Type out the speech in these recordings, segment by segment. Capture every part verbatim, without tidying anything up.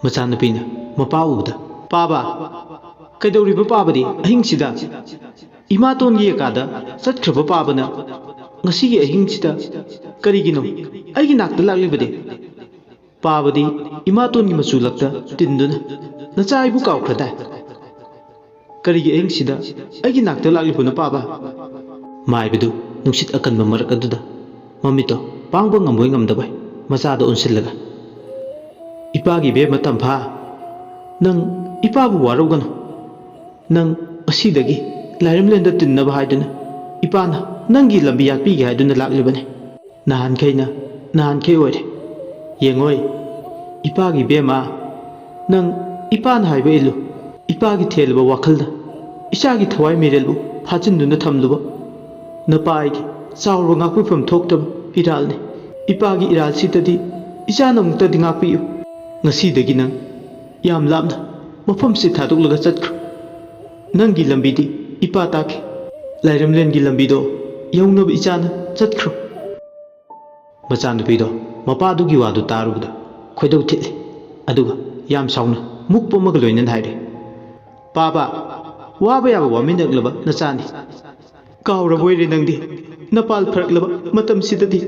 ꯃꯆꯥꯅꯨꯄꯤꯅ ꯃꯄꯥ ꯎꯕꯗ, "ꯄꯥꯕ, ꯀꯩꯗꯧꯔꯤꯕ ꯄꯥꯕꯗꯤ ꯑꯍꯤꯡꯁꯤꯗ? ꯏꯃꯥꯇꯣꯟꯒꯤ ꯌꯦꯀꯥꯗ ꯆꯠꯈ꯭ꯔꯕ ꯄꯥꯕꯅ ꯉꯁꯤꯒꯤ ꯑꯍꯤꯡꯁꯤꯗ ꯀꯔꯤꯒꯤꯅꯣ ꯑꯩꯒꯤ ꯅꯥꯛꯇ ꯂꯥꯛꯂꯤꯕꯗꯤ? ꯄꯥꯕꯗꯤ ꯏꯃꯥꯇꯣꯟꯒꯤ ꯃꯆꯨ ꯂꯛꯇ ꯇꯤꯟꯗꯨꯅ ꯅꯆꯥ ꯑꯩꯕꯨ ꯀꯥꯎꯈ꯭ꯔꯗꯥꯏ? ꯀꯔꯤꯒꯤ ꯑꯍꯤꯡꯁꯤꯗ ꯑꯩꯒꯤ ꯅꯥꯛꯇ ꯂꯥꯛꯂꯤꯕꯅꯣ ꯄꯥꯕ?" ꯃꯥꯏꯕꯗꯨ ꯅꯨꯡꯁꯤꯠ ꯑꯀꯟꯕ ꯃꯔꯛ ꯑꯗꯨꯗ ꯃꯃꯤꯠꯇꯣ ꯄꯥꯡꯕ ꯉꯝꯕꯣꯏ ꯉꯝꯗꯕꯣꯏ ꯃꯆꯥꯗ ꯑꯣꯟꯁꯤꯜꯂꯒ, "ꯏꯄꯥꯒꯤ ꯏꯕꯦꯝꯃ ꯇꯝꯐꯥ, ꯅꯪ ꯏꯄꯥꯕꯨ ꯋꯥꯔꯧꯒꯅꯨ꯫ ꯅꯪ ꯉꯁꯤꯗꯒꯤ ꯂꯥꯏꯔꯦꯝꯂꯦꯟꯗ ꯇꯤꯟꯅꯕ ꯍꯥꯏꯗꯨꯅ ꯏꯄꯥꯅ ꯅꯪꯒꯤ ꯂꯝꯕꯤ ꯌꯥꯠꯄꯤꯒꯦ ꯍꯥꯏꯗꯨꯅ ꯂꯥꯛꯂꯤꯕꯅꯤ꯫ ꯅꯍꯥꯟꯈꯩꯅ ꯅꯍꯥꯟꯈꯩ ꯑꯣꯏꯔꯦ꯫ ꯌꯦꯡꯉꯣꯏ, ꯏꯄꯥꯒꯤ ꯏꯕꯦꯝꯃ, ꯅꯪ ꯏꯄꯥꯅ ꯍꯥꯏꯕ ꯏꯜꯂꯨ꯫ ꯏꯄꯥꯒꯤ ꯊꯦꯜꯂꯕ ꯋꯥꯈꯜꯗ ꯏꯆꯥꯒꯤ ꯊꯋꯥꯏ ꯃꯤꯔꯦꯜꯕꯨ ꯐꯥꯖꯤꯟꯗꯨꯅ ꯊꯝꯂꯨꯕ ꯅꯄꯥ ꯑꯩꯒꯤ ꯆꯥꯎꯔꯕ ꯉꯥꯛꯄꯤꯐꯝ ꯊꯣꯛꯇꯕ ꯏꯔꯥꯜꯅꯤ꯫ ꯏꯄꯥꯒꯤ ꯏꯔꯥꯜꯁꯤꯗꯗꯤ ꯏꯆꯥꯅ ꯑꯃꯨꯛꯇꯗꯤ ꯉꯥꯛꯄꯤꯌꯨ꯫ ꯉꯁꯤꯗꯒꯤ ꯅꯪ ꯌꯥꯝ ꯂꯥꯞꯅ ꯃꯐꯝꯁꯤ ꯊꯥꯗꯣꯛꯂꯒ ꯆꯠꯈ꯭ꯔꯣ꯫ ꯅꯪꯒꯤ ꯂꯝꯕꯤꯗꯤ ꯏꯄꯥ ꯇꯥꯛꯈꯤ꯫ ꯂꯥꯏꯔꯦꯝꯂꯦꯟꯒꯤ ꯂꯝꯕꯤꯗꯣ ꯌꯧꯅꯕ ꯏꯆꯥꯅ ꯆꯠꯈ꯭ꯔꯣ꯫" ꯃꯆꯥꯅꯨꯄꯤꯗꯣ ꯃꯄꯥꯗꯨꯒꯤ ꯋꯥꯗꯨ ꯇꯥꯔꯨꯕꯗ ꯈꯣꯏꯗꯧ ꯊꯤꯠꯂꯤ꯫ ꯑꯗꯨꯒ ꯌꯥꯝ ꯁꯥꯎꯅ ꯃꯨꯛꯄ ꯑꯃꯒ ꯂꯣꯏꯅꯅ ꯍꯥꯏꯔꯤ, "ꯄꯥꯕ, ꯋꯥꯕ ꯌꯥꯕ ꯋꯥꯃꯤꯟꯅꯛꯂꯕ ꯅꯆꯥꯅꯤ꯫ ꯀꯥꯎꯔꯕꯣꯏꯔꯦ ꯅꯪꯗꯤ ꯅꯄꯥꯜ ꯐꯔꯛꯂꯕ ꯃꯇꯝꯁꯤꯗꯗꯤ?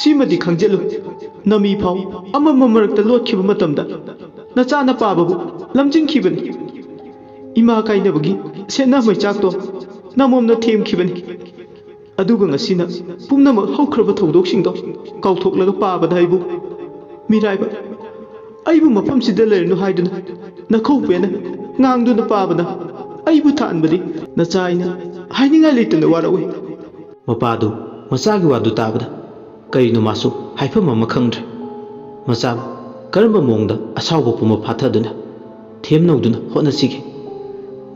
ꯁꯤꯃꯗꯤ ꯈꯪꯖꯤꯜꯂꯨ, ꯅꯃꯤ ꯐꯥꯎ ꯑꯃꯝꯕ ꯃꯔꯛꯇ ꯂꯣꯠꯈꯤꯕ ꯃꯇꯝꯗ ꯅꯆꯥꯅ ꯄꯥꯕꯕꯨ ꯂꯝꯖꯤꯡꯈꯤꯕꯅꯤ꯫ ꯏꯃꯥ ꯀꯥꯏꯅꯕꯒꯤ ꯁꯦꯠꯅ ꯃꯩꯆꯥꯛꯇꯣ ꯅꯃꯣꯝꯅ ꯊꯦꯝꯈꯤꯕꯅꯤ꯫ ꯑꯗꯨꯒ ꯉꯁꯤꯅ ꯄꯨꯝꯅꯃꯛ ꯍꯧꯈ꯭ꯔꯕ ꯊꯧꯗꯣꯛꯁꯤꯡꯗꯣ ꯀꯥꯎꯊꯣꯛꯂꯒ ꯄꯥꯕꯗ ꯑꯩꯕꯨ ꯃꯤꯔꯥꯏꯕ, ꯑꯩꯕꯨ ꯃꯐꯝꯁꯤꯗ ꯂꯩꯔꯅꯨ ꯍꯥꯏꯗꯨꯅ ꯅꯈꯧ ꯄꯦꯟꯅ ꯉꯥꯡꯗꯨꯅ ꯄꯥꯕꯅ ꯑꯩꯕꯨ ꯊꯥꯟꯕꯗꯤ ꯅꯆꯥ ꯑꯩꯅ ꯍꯥꯏꯅꯤꯡꯉꯥꯏ ꯂꯩꯇꯅ ꯋꯥꯔꯛꯎꯏ꯫" ꯃꯄꯥꯗꯨ ꯃꯆꯥꯒꯤ ꯋꯥꯗꯨ ꯇꯥꯕꯗ ꯀꯔꯤꯅꯣ ꯃꯥꯁꯨ ꯍꯥꯏꯐꯝ ꯑꯃ ꯈꯪꯗ꯭ꯔꯦ꯫ ꯃꯆꯥꯕꯨ ꯀꯔꯝꯕ ꯃꯑꯣꯡꯗ ꯑꯁꯥꯎꯕ ꯄꯨꯝꯕ ꯐꯥꯊꯗꯨꯅ ꯊꯦꯝꯅꯧꯗꯨꯅ ꯍꯣꯠꯅꯁꯤꯒꯦ?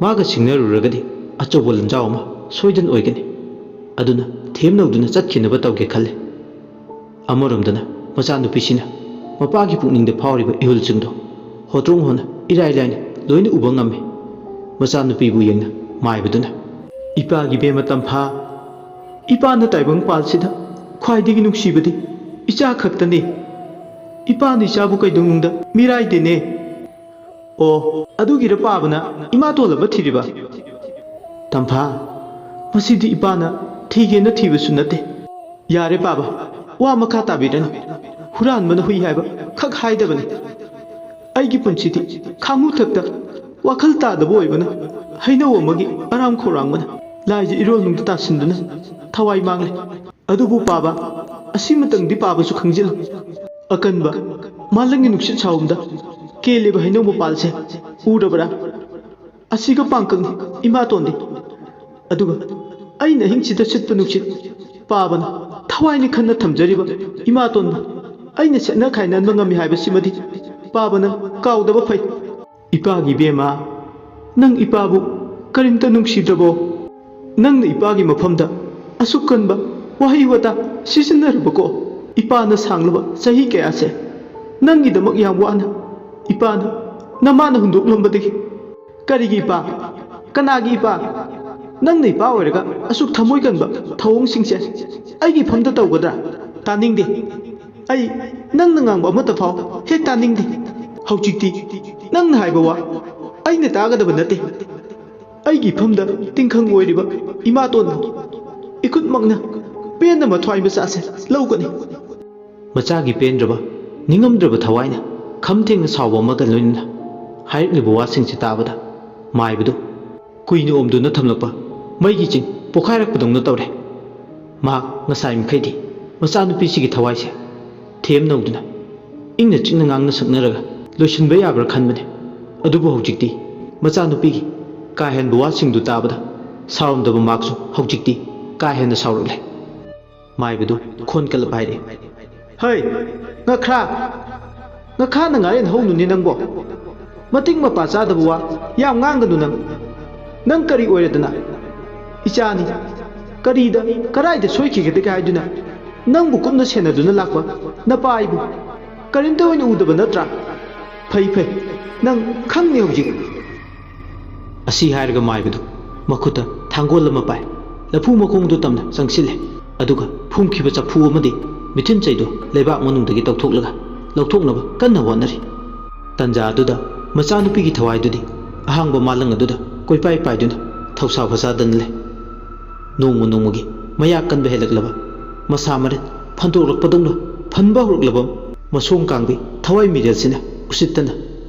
ꯃꯥꯒ ꯁꯤꯡꯅꯔꯨꯔꯒꯗꯤ ꯑꯆꯧꯕ ꯂꯟꯖꯥꯎ ꯑꯃ ꯁꯣꯏꯗꯅ ꯑꯣꯏꯒꯅꯤ꯫ ꯑꯗꯨꯅ ꯊꯦꯝꯅꯧꯗꯨꯅ ꯆꯠꯈꯤꯅꯕ ꯇꯧꯒꯦ ꯈꯜꯂꯤ꯫ ꯑꯃꯔꯣꯝꯗꯅ ꯃꯆꯥꯅꯨꯄꯤꯁꯤꯅ ꯃꯄꯥꯒꯤ ꯄꯨꯛꯅꯤꯡꯗ ꯐꯥꯎꯔꯤꯕ ꯏꯍꯨꯜꯁꯤꯡꯗꯣ ꯍꯣꯇ꯭ꯔꯣꯡ ꯍꯣꯅ ꯏꯔꯥꯏ ꯂꯥꯏꯅ ꯂꯣꯏꯅ ꯎꯕ ꯉꯝꯃꯤ꯫ ꯃꯆꯥꯅꯨꯄꯤꯕꯨ ꯌꯦꯡꯅ ꯃꯥꯏꯕꯗꯨꯅ, "ꯏꯄꯥꯒꯤ ꯕꯦꯝꯃ ꯇꯝꯐꯥ, ꯏꯄꯥꯅ ꯇꯥꯏꯕꯪ ꯄꯥꯜꯁꯤꯗ ꯈ꯭ꯋꯥꯏꯗꯒꯤ ꯅꯨꯡꯁꯤꯕꯗꯤ ꯏꯆꯥ ꯈꯛꯇꯅꯤ꯫ "ꯏꯄꯥꯅ ꯏꯆꯥꯕꯨ ꯀꯩꯗꯧꯅꯨꯡꯗ ꯃꯤꯔꯥꯏꯗꯦꯅꯦ"꯫ "ꯑꯣ, ꯑꯗꯨꯒꯤꯔ ꯄꯥꯕꯅ ꯏꯃꯥꯇꯣꯟ ꯑꯃ ꯊꯤꯔꯤꯕ?" "ꯇꯝꯐꯥ, ꯃꯁꯤꯗꯤ ꯏꯄꯥꯅ ꯊꯤꯒꯦꯅ ꯊꯤꯕꯁꯨ ꯅꯠꯇꯦ"꯫ "ꯌꯥꯔꯦ ꯄꯥꯕ, ꯋꯥ ꯃꯈꯥ ꯇꯥꯕꯤꯔꯅꯨ꯫ ꯍꯨꯔꯥꯟꯕꯅ ꯍꯨꯏ ꯍꯥꯏꯕ ꯈꯛ ꯍꯥꯏꯗꯕꯅꯤ꯫ ꯑꯩꯒꯤ ꯄꯨꯟꯁꯤꯗꯤ ꯈꯥꯡꯉꯨꯊꯛꯇ ꯋꯥꯈꯜ ꯇꯥꯗꯕ ꯑꯣꯏꯕꯅ ꯍꯩꯅꯧ ꯑꯃꯒꯤ ꯑꯔꯥꯝ ꯈꯧꯔꯥꯡꯕꯅ ꯂꯥꯏꯖ ꯏꯔꯣꯜꯅꯨꯡꯗ ꯇꯥꯁꯤꯟꯗꯨꯅ ꯊꯋꯥꯏ ꯃꯥꯡꯂꯦ꯫ ꯑꯗꯨꯕꯨ ꯄꯥꯕ, ꯑꯁꯤꯃꯇꯪꯗꯤ ꯄꯥꯕꯁꯨ ꯈꯪꯖꯤꯜꯂꯨ꯫ ꯑꯀꯟꯕ ꯃꯥꯂꯪꯒꯤ ꯅꯨꯡꯁꯤꯠ ꯁꯥꯎꯝꯗ ꯀꯦꯜꯂꯤꯕ ꯍꯩꯅꯧ ꯃꯄꯥꯜꯁꯦ ꯎꯔꯕ꯭ꯔꯥ? ꯑꯁꯤꯒ ꯄꯥꯡꯀꯛꯅꯤ ꯏꯃꯥꯇꯣꯟꯗꯤ꯫ ꯑꯗꯨꯒ ꯑꯩꯅ ꯑꯍꯤꯡꯁꯤꯗ ꯁꯤꯠꯄ ꯅꯨꯡꯁꯤꯠ ꯄꯥꯕꯅ ꯊꯋꯥꯏꯅꯤ ꯈꯟꯅ ꯊꯝꯖꯔꯤꯕ ꯏꯃꯥꯇꯣꯟꯕꯨ ꯑꯩꯅ ꯁꯦꯠꯅ ꯈꯥꯏꯅꯍꯟꯕ ꯉꯝꯃꯤ ꯍꯥꯏꯕꯁꯤꯃꯗꯤ ꯄꯥꯕꯅ ꯀꯥꯎꯗꯕ ꯐꯩ꯫ ꯏꯄꯥꯒꯤ ꯏꯕꯦꯝꯃ, ꯅꯪ ꯏꯄꯥꯕꯨ ꯀꯔꯤꯝꯇ ꯅꯨꯡꯁꯤꯗ꯭ꯔꯕꯣ? ꯅꯪꯅ ꯏꯄꯥꯒꯤ ꯃꯐꯝꯗ ꯑꯁꯨꯛ ꯀꯟꯕ ꯋꯥꯍꯩ ꯋꯥꯇꯥ ꯁꯤꯖꯤꯟꯅꯔꯕꯀꯣ? ꯏꯄꯥꯅ ꯁꯥꯡꯂꯕ ꯆꯍꯤ ꯀꯌꯥꯁꯦ ꯅꯪꯒꯤꯗꯃꯛ ꯌꯥꯝ ꯋꯥꯅ ꯏꯄꯥꯅ ꯅꯃꯥꯅ ꯍꯨꯟꯗꯣꯛꯂꯝꯕꯗꯒꯤ꯫ ꯀꯔꯤꯒꯤ ꯏꯄꯥ? ꯀꯅꯥꯒꯤ ꯏꯄꯥ? ꯅꯪꯅ ꯏꯄꯥ ꯑꯣꯏꯔꯒ ꯑꯁꯨꯛ ꯊꯃꯣꯏ ꯀꯟꯕ ꯊꯧꯑꯣꯡꯁꯤꯡꯁꯦ ꯑꯩꯒꯤ ꯏꯐꯝꯗ ꯇꯧꯒꯗ꯭ꯔꯥ? ꯇꯥꯅꯤꯡꯗꯦ꯫ ꯑꯩ ꯅꯪꯅ ꯉꯥꯡꯕ ꯑꯃꯠꯇ ꯐꯥꯎ ꯍꯦꯛ ꯇꯥꯅꯤꯡꯗꯦ꯫ ꯍꯧꯖꯤꯛꯇꯤ ꯅꯪꯅ ꯍꯥꯏꯕ ꯋꯥ ꯑꯩꯅ ꯇꯥꯒꯗꯕ ꯅꯠꯇꯦ꯫ ꯑꯩꯒꯤ ꯏꯐꯝꯗ ꯇꯤꯡꯈꯪ ꯑꯣꯏꯔꯤꯕ ꯏꯃꯥꯇꯣꯟꯕꯨ ꯏꯈꯨꯠꯃꯛꯅ ꯄꯦꯟꯅ ꯃꯊ꯭ꯋꯥꯏ ꯃꯆꯥꯁꯦ ꯂꯧꯒꯅꯤ꯫ ꯃꯆꯥꯒꯤ ꯄꯦꯟꯗ꯭ꯔꯕ, ꯅꯤꯡꯉꯝꯗ꯭ꯔꯕ ꯊꯋꯥꯏꯅ ꯈꯝ ꯊꯦꯡꯅ ꯁꯥꯎꯕ ꯑꯃꯒ ꯂꯣꯏꯅꯅ ꯍꯥꯏꯔꯛꯂꯤꯕ ꯋꯥꯁꯤꯡꯁꯤ ꯇꯥꯕꯗ ꯃꯥꯏꯕꯗꯨ ꯀꯨꯏꯅ ꯑꯣꯝꯗꯨꯅ ꯊꯝꯂꯛꯄ ꯃꯩꯒꯤ ꯆꯤꯡ ꯄꯣꯈꯥꯏꯔꯛꯄꯗꯧꯅ ꯇꯧꯔꯦ꯫ ꯃꯍꯥꯛ ꯉꯁꯥꯏ ꯃꯈꯩꯗꯤ ꯃꯆꯥꯅꯨꯄꯤꯁꯤꯒꯤ ꯊꯋꯥꯏꯁꯦ ꯊꯦꯝ ꯅꯧꯗꯨꯅ ꯏꯪꯅ ꯆꯤꯛꯅ ꯉꯥꯡꯅ ꯁꯛꯅꯔꯒ ꯂꯣꯏꯁꯤꯟꯕ ꯌꯥꯕ꯭ꯔꯥ ꯈꯟꯕꯅꯤ꯫ ꯑꯗꯨꯕꯨ ꯍꯧꯖꯤꯛꯇꯤ ꯃꯆꯥꯅꯨꯄꯤꯒꯤ ꯀꯥ ꯍꯦꯟꯕ ꯋꯥꯁꯤꯡꯗꯨ ꯇꯥꯕꯗ ꯁꯥꯎꯔꯝꯗꯕ ꯃꯍꯥꯛꯁꯨ ꯍꯧꯖꯤꯛꯇꯤ ꯀꯥ ꯍꯦꯟꯅ ꯁꯥꯎꯔꯛꯂꯦ꯫ ꯃꯥꯏꯕꯗꯨ ꯈꯣꯟ ꯀꯜꯂꯞ ꯍꯥꯏꯔꯛꯏ, "ꯍꯩ, ꯉꯈ꯭ꯔꯥ! ꯉꯈꯥꯅ ꯉꯥꯔꯦꯟ ꯍꯧꯅꯨꯅꯦ ꯅꯪꯕꯣ! ꯃꯇꯤꯛ ꯃꯄꯥ ꯆꯥꯗꯕ ꯋꯥ ꯌꯥꯝ ꯉꯥꯡꯒꯅꯨ ꯅꯪ! ꯅꯪ ꯀꯔꯤ ꯑꯣꯏꯔꯗꯅ? ꯏꯆꯥꯅꯤ, ꯀꯔꯤꯗ, ꯀꯔꯥꯏꯗ ꯁꯣꯏꯈꯤꯒꯗꯒꯦ ꯍꯥꯏꯗꯨꯅ ꯅꯪꯕꯨ ꯀꯨꯞꯅ ꯁꯦꯟꯅꯗꯨꯅ ꯂꯥꯛꯄ ꯅꯄꯥ ꯑꯩꯕꯨ ꯀꯔꯤꯝꯇ ꯑꯣꯏꯅ ꯎꯗꯕ ꯅꯠꯇ꯭ꯔꯥ? ꯐꯩ, ꯐꯩ, ꯅꯪ ꯈꯪꯅꯤ ꯍꯧꯖꯤꯛ"꯫ ꯑꯁꯤ ꯍꯥꯏꯔꯒ ꯃꯥꯏꯕꯗꯨ ꯃꯈꯨꯠꯇ ꯊꯥꯡꯒꯣꯜ ꯑꯃ ꯄꯥꯏ, ꯂꯐꯨ ꯃꯈꯣꯡꯗꯨ ꯇꯝꯅ ꯆꯪꯁꯤꯜꯂꯦ꯫ ꯑꯗꯨꯒ ꯐꯨꯝꯈꯤꯕ ꯆꯐꯨ ꯑꯃꯗꯤ ꯃꯤꯊꯨꯟ ꯆꯩꯗꯨ ꯂꯩꯕꯥꯛ ꯃꯅꯨꯡꯗꯒꯤ ꯇꯧꯊꯣꯛꯂꯒ ꯂꯧꯊꯣꯛꯅꯕ ꯀꯟꯅ ꯍꯣꯠꯅꯔꯤ꯫ ꯇꯟꯖꯥ ꯑꯗꯨꯗ ꯃꯆꯥꯅꯨꯄꯤꯒꯤ ꯊꯋꯥꯏꯗꯨꯗꯤ ꯑꯍꯥꯡꯕ ꯃꯥꯂꯪ ꯑꯗꯨꯗ ꯀꯣꯏꯄꯥꯏ ꯄꯥꯏꯗꯨꯅ ꯊꯧꯁꯥ ꯐꯁꯥꯗꯅ ꯂꯩ꯫ ꯅꯣꯡꯃ ꯅꯣꯡꯃꯒꯤ ꯃꯌꯥ ꯀꯟꯕ ꯍꯦꯜꯂꯛꯂꯕ, ꯃꯁꯥ ꯃꯔꯦꯟ ꯐꯟꯗꯣꯛꯂꯛꯄꯗꯧꯅ ꯐꯟꯕ ꯍꯧꯔꯛꯂꯕ ꯃꯁꯣꯡ ꯀꯥꯡꯕꯤ ꯊꯋꯥꯏ ꯃꯤꯔꯦꯜꯁꯤꯅ ꯎꯁꯤꯠꯇꯅ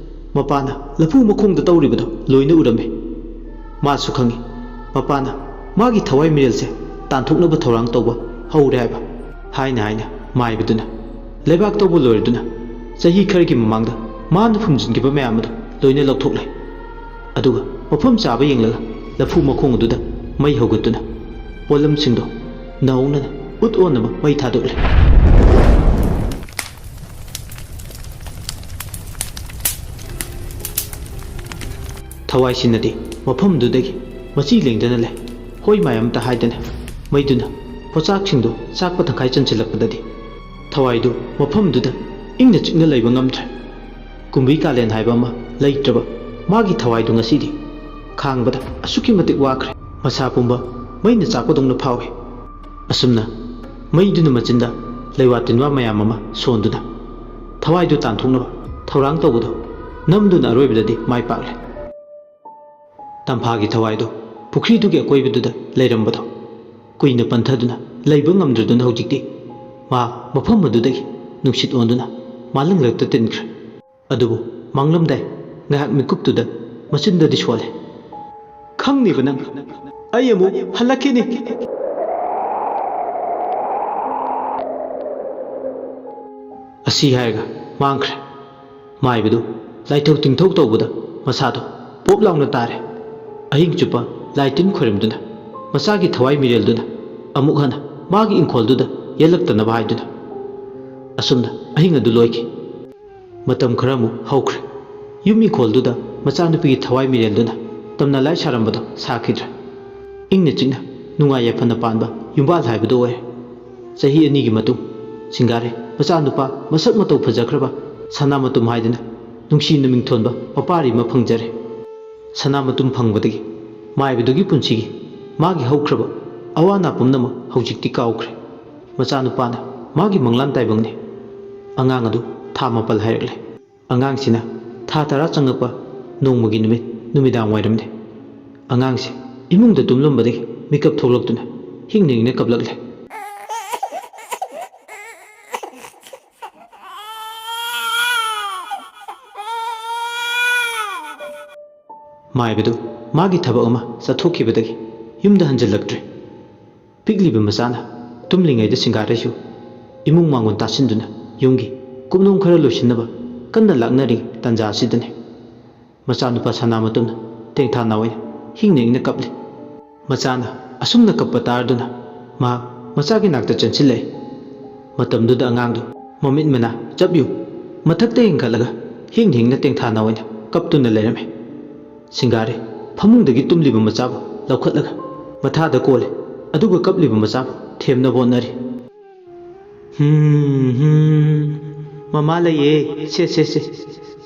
ꯃꯄꯥꯅ ꯂꯐꯨ ꯃꯈꯣꯡꯗ ꯇꯧꯔꯤꯕꯗꯨ ꯂꯣꯏꯅ ꯎꯔꯝꯃꯤ꯫ ꯃꯥꯁꯨ ꯈꯪꯏ, ꯃꯄꯥꯅ ꯃꯥꯒꯤ ꯊꯋꯥꯏ ꯃꯤꯔꯦꯜꯁꯦ ꯇꯥꯟꯊꯣꯛꯅꯕ ꯊꯧꯔꯥꯡ ꯇꯧꯕ ꯍꯧꯔꯦ ꯍꯥꯏꯕ꯫ ꯍꯥꯏꯅ ꯍꯥꯏꯅ ꯃꯥꯏꯕꯗꯨꯅ ꯂꯩꯕꯥꯛ ꯇꯧꯕ ꯂꯣꯏꯔꯗꯨꯅ ꯆꯍꯤ ꯈꯔꯒꯤ ꯃꯃꯥꯡꯗ ꯃꯥꯅ ꯐꯨꯝꯖꯤꯟꯈꯤꯕ ꯃꯌꯥꯝ ꯑꯗꯨ ꯂꯣꯏꯅ ꯂꯧꯊꯣꯛꯂꯦ꯫ ꯑꯗꯨꯒ ꯃꯐꯝ ꯆꯥꯕ ꯌꯦꯡꯂꯒ ꯂꯐꯨ ꯃꯈꯣꯡ ꯑꯗꯨꯗ ꯃꯩ ꯍꯧꯒꯠꯇꯨꯅ ꯄꯣꯠꯂꯝꯁꯤꯡꯗꯣ ꯅꯧꯅꯅ ꯎꯠ ꯑꯣꯟꯅꯕ ꯃꯩ ꯊꯥꯗꯣꯛꯂꯦ꯫ ꯊꯋꯥꯏꯁꯤꯅꯗꯤ ꯃꯐꯝꯗꯨꯗꯒꯤ ꯃꯆꯤ ꯂꯦꯡꯗꯅ ꯂꯩ꯫ ꯍꯣꯏ ꯃꯥꯏ ꯑꯃꯇ ꯍꯥꯏꯗꯅ ꯃꯩꯗꯨꯅ ꯄꯣꯆꯥꯛꯁꯤꯡꯗꯨ ꯆꯥꯛꯄ ꯇꯪꯈꯥꯏ ꯆꯟꯁꯤꯜꯂꯛꯄꯗꯗꯤ ꯊꯋꯥꯏꯗꯨ ꯃꯐꯝꯗꯨꯗ ꯏꯪꯅ ꯆꯤꯛꯅ ꯂꯩꯕ ꯉꯝꯗ꯭ꯔꯦ꯫ ꯀꯨꯝꯕꯤ ꯀꯥꯂꯦꯟ ꯍꯥꯏꯕ ꯑꯃ ꯂꯩꯇ꯭ꯔꯕ ꯃꯥꯒꯤ ꯊꯋꯥꯏꯗꯨ ꯉꯁꯤꯗꯤ ꯈꯥꯡꯕꯗ ꯑꯁꯨꯛꯀꯤ ꯃꯇꯤꯛ ꯋꯥꯈ꯭ꯔꯦ꯫ ꯃꯁꯥ ꯄꯨꯝꯕ ꯃꯩꯅ ꯆꯥꯛꯄꯗꯧꯅ ꯐꯥꯎꯏ꯫ ꯑꯁꯨꯝꯅ ꯃꯩꯗꯨꯅ ꯃꯆꯤꯟꯗ ꯂꯩꯋꯥ ꯇꯤꯟꯋꯥ ꯃꯌꯥꯝ ꯑꯃ ꯁꯣꯟꯗꯨꯅ ꯊꯋꯥꯏꯗꯨ ꯇꯥꯟꯊꯣꯛꯅꯕ ꯊꯧꯔꯥꯡ ꯇꯧꯕꯗꯨ ꯅꯝꯗꯨꯅ ꯑꯔꯣꯏꯕꯗꯗꯤ ꯃꯥꯏ ꯄꯥꯛꯂꯦ꯫ ꯇꯝꯐꯥꯒꯤ ꯊꯋꯥꯏꯗꯨ ꯄꯨꯈ꯭ꯔꯤꯗꯨꯒꯤ ꯑꯀꯣꯏꯕꯗꯨꯗ ꯂꯩꯔꯝꯕꯗꯣ ꯀꯨꯏꯅ ꯄꯟꯊꯗꯨꯅ ꯂꯩꯕ ꯉꯝꯗ꯭ꯔꯗꯨꯅ ꯍꯧꯖꯤꯛꯇꯤ ꯃꯥ ꯃꯐꯝ ꯑꯗꯨꯗꯒꯤ ꯅꯨꯡꯁꯤꯠ ꯑꯣꯟꯗꯨꯅ ꯃꯥꯂꯪꯂꯛꯇ ꯇꯤꯟꯈ꯭ꯔꯦ꯫ ꯑꯗꯨꯕꯨ ꯃꯥꯡꯂꯝꯗꯥꯏ ꯉꯥꯏꯍꯥꯛ ꯃꯤꯀꯨꯞꯇꯨꯗ ꯃꯆꯤꯟꯗꯗꯤ ꯁꯣꯜꯂꯦ, "ꯈꯪꯅꯤꯕ ꯅꯪ, ꯑꯩ ꯑꯃꯨꯛ ꯍꯜꯂꯛꯈꯤꯅꯤ!" ꯑꯁꯤ ꯍꯥꯏꯔꯒ ꯃꯥꯡꯈ꯭ꯔꯦ꯫ ꯃꯥꯏꯕꯗꯨ ꯂꯥꯏꯊꯧ ꯇꯤꯡꯊꯧ ꯇꯧꯕꯗ ꯃꯁꯥꯗꯣ ꯄꯣꯞ ꯂꯥꯎꯅ ꯇꯥꯔꯦ꯫ ꯑꯍꯤꯡ ꯆꯨꯞꯄ ꯂꯥꯏ ꯇꯤꯟ ꯈꯣꯏꯔꯝꯗꯨꯅ ꯃꯆꯥꯒꯤ ꯊꯋꯥꯏ ꯃꯤꯔꯦꯜꯗꯨꯅ ꯑꯃꯨꯛ ꯍꯟꯅ ꯃꯥꯒꯤ ꯏꯪꯈꯣꯜꯗꯨꯗ ꯌꯦꯜꯂꯛꯇꯅꯕ ꯍꯥꯏꯗꯨꯅ꯫ ꯑꯁꯨꯝꯅ ꯑꯍꯤꯡ ꯑꯗꯨ ꯂꯣꯏꯈꯤ꯫ ꯃꯇꯝ ꯈꯔ ꯑꯃꯨꯛ ꯍꯧꯈ꯭ꯔꯦ꯫ ꯌꯨꯝ ꯏꯪꯈꯣꯜꯗꯨꯗ ꯃꯆꯥꯅꯨꯄꯤꯒꯤ ꯊꯋꯥꯏ ꯃꯤꯔꯦꯜꯗꯨꯅ ꯇꯝꯅ ꯂꯥꯏ ꯁꯥꯔꯝꯕꯗꯣ ꯁꯥꯈꯤꯗ꯭ꯔꯦ꯫ ꯏꯪꯅ ꯆꯤꯛꯅ ꯅꯨꯡꯉꯥꯏ ꯌꯥꯏꯐꯅ ꯄꯥꯟꯕ ꯌꯨꯝꯕꯥꯜ ꯍꯥꯏꯕꯗꯨ ꯑꯣꯏꯔꯦ꯫ ꯆꯍꯤ ꯑꯅꯤꯒꯤ ꯃꯇꯨꯡ ꯁꯤꯡꯒꯥꯔꯦ ꯃꯆꯥꯅꯨꯄꯥ ꯃꯁꯛ ꯃꯇꯧ ꯐꯖꯈ꯭ꯔꯕ ꯁꯅꯥꯃꯇꯨꯝ ꯍꯥꯏꯗꯅ ꯅꯨꯡꯁꯤꯅ ꯃꯤꯡꯊꯣꯟꯕ ꯃꯄꯥꯔꯤ ꯑꯃ ꯐꯪꯖꯔꯦ꯫ ꯁꯅꯥꯃꯇꯨꯝ ꯐꯪꯕꯗꯒꯤ ꯃꯥꯏꯕꯗꯨꯒꯤ ꯄꯨꯟꯁꯤꯒꯤ ꯃꯥꯒꯤ ꯍꯧꯈ꯭ꯔꯕ ꯑꯋꯥ ꯑꯅꯥ ꯄꯨꯝꯅꯃꯛ ꯍꯧꯖꯤꯛꯇꯤ ꯀꯥꯎꯈ꯭ꯔꯦ꯫ ꯃꯆꯥꯅꯨꯄꯥꯅ ꯃꯥꯒꯤ ꯃꯪꯂꯥꯟ ꯇꯥꯏꯕꯪꯅꯤ꯫ ꯑꯉꯥꯡ ꯑꯗꯨ ꯊꯥ ꯃꯥꯄꯜ ꯍꯥꯏꯔꯛꯂꯦ꯫ ꯑꯉꯥꯡꯁꯤꯅ ꯊꯥ ꯇꯔꯥ ꯆꯪꯉꯛꯄ ꯅꯣꯡꯃꯒꯤ ꯅꯨꯃꯤꯠ ꯅꯨꯃꯤꯗꯥꯡ ꯋꯥꯏꯔꯝꯅꯤ꯫ ꯑꯉꯥꯡꯁꯦ ꯏꯃꯨꯡꯗ ꯇꯨꯝꯂꯝꯕꯗꯒꯤ ꯃꯤꯀꯞ ꯊꯣꯛꯂꯛꯇꯨꯅ ꯍꯤꯡꯅ ꯍꯤꯡꯅ ꯀꯞꯂꯛꯂꯦ꯫ ꯃꯥꯏꯕꯗꯨ ꯃꯥꯒꯤ ꯊꯕꯛ ꯑꯃ ꯆꯠꯊꯣꯛꯈꯤꯕꯗꯒꯤ ꯌꯨꯝꯗ ꯍꯟꯖꯤꯜꯂꯛꯇ꯭ꯔꯦ꯫ ꯄꯤꯛꯂꯤꯕ ꯃꯆꯥꯅ ꯇꯨꯝꯂꯤꯉꯩꯗ ꯁꯤꯡꯒꯥꯔꯩꯁꯨ ꯏꯃꯨꯡ ꯃꯥꯡꯒꯣꯟ ꯇꯥꯁꯤꯟꯗꯨꯅ ꯌꯨꯝꯒꯤ ꯀꯨꯞꯅꯣꯝ ꯈꯔ ꯂꯣꯏꯁꯤꯟꯅꯕ ꯀꯟꯅ ꯂꯥꯛꯅꯔꯤ ꯇꯥꯟꯖꯥ ꯑꯁꯤꯗꯅꯤ꯫ ꯃꯆꯥꯅꯨꯄꯥ ꯁꯅꯥꯃꯇꯣꯝꯅ ꯇꯦꯡꯊꯥ ꯅꯥꯎ ꯑꯣꯏꯅ ꯍꯤꯡꯅ ꯍꯤꯡꯅ ꯀꯞꯂꯤ꯫ ꯃꯆꯥꯅ ꯑꯁꯨꯝꯅ ꯀꯞꯄ ꯇꯥꯔꯗꯨꯅ ꯃꯍꯥꯛ ꯃꯆꯥꯒꯤ ꯅꯥꯛꯇ ꯆꯦꯟꯁꯤꯜꯂꯛꯏ꯫ ꯃꯇꯝꯗꯨꯗ ꯑꯉꯥꯡꯗꯨ ꯃꯃꯤꯠ ꯃꯅꯥ ꯆꯞ ꯌꯨꯡ ꯃꯊꯛꯇ ꯌꯦꯡꯈꯠꯂꯒ ꯍꯤꯡꯅ ꯍꯤꯡꯅ ꯇꯦꯡꯊꯥ ꯅꯥꯎ ꯑꯣꯏꯅ ꯀꯞꯇꯨꯅ ꯂꯩꯔꯝꯃꯤ꯫ ꯁꯤꯡꯒꯥꯔꯩ ꯐꯃꯨꯡꯗꯒꯤ ꯇꯨꯝꯂꯤꯕ ꯃꯆꯥꯕꯨ ꯂꯧꯈꯠꯂꯒ ꯃꯊꯥꯗ ꯀꯣꯜꯂꯤ, ꯑꯗꯨꯒ ꯀꯞꯂꯤꯕ ꯃꯆꯥꯕꯨ ꯊꯦꯝꯅꯕ ꯍꯣꯠꯅꯔꯤ꯫ "ꯍꯝ, ꯍꯝ, ꯃꯃꯥ ꯂꯩꯌꯦ, ꯁꯦ, ꯁꯦ, ꯁꯦ,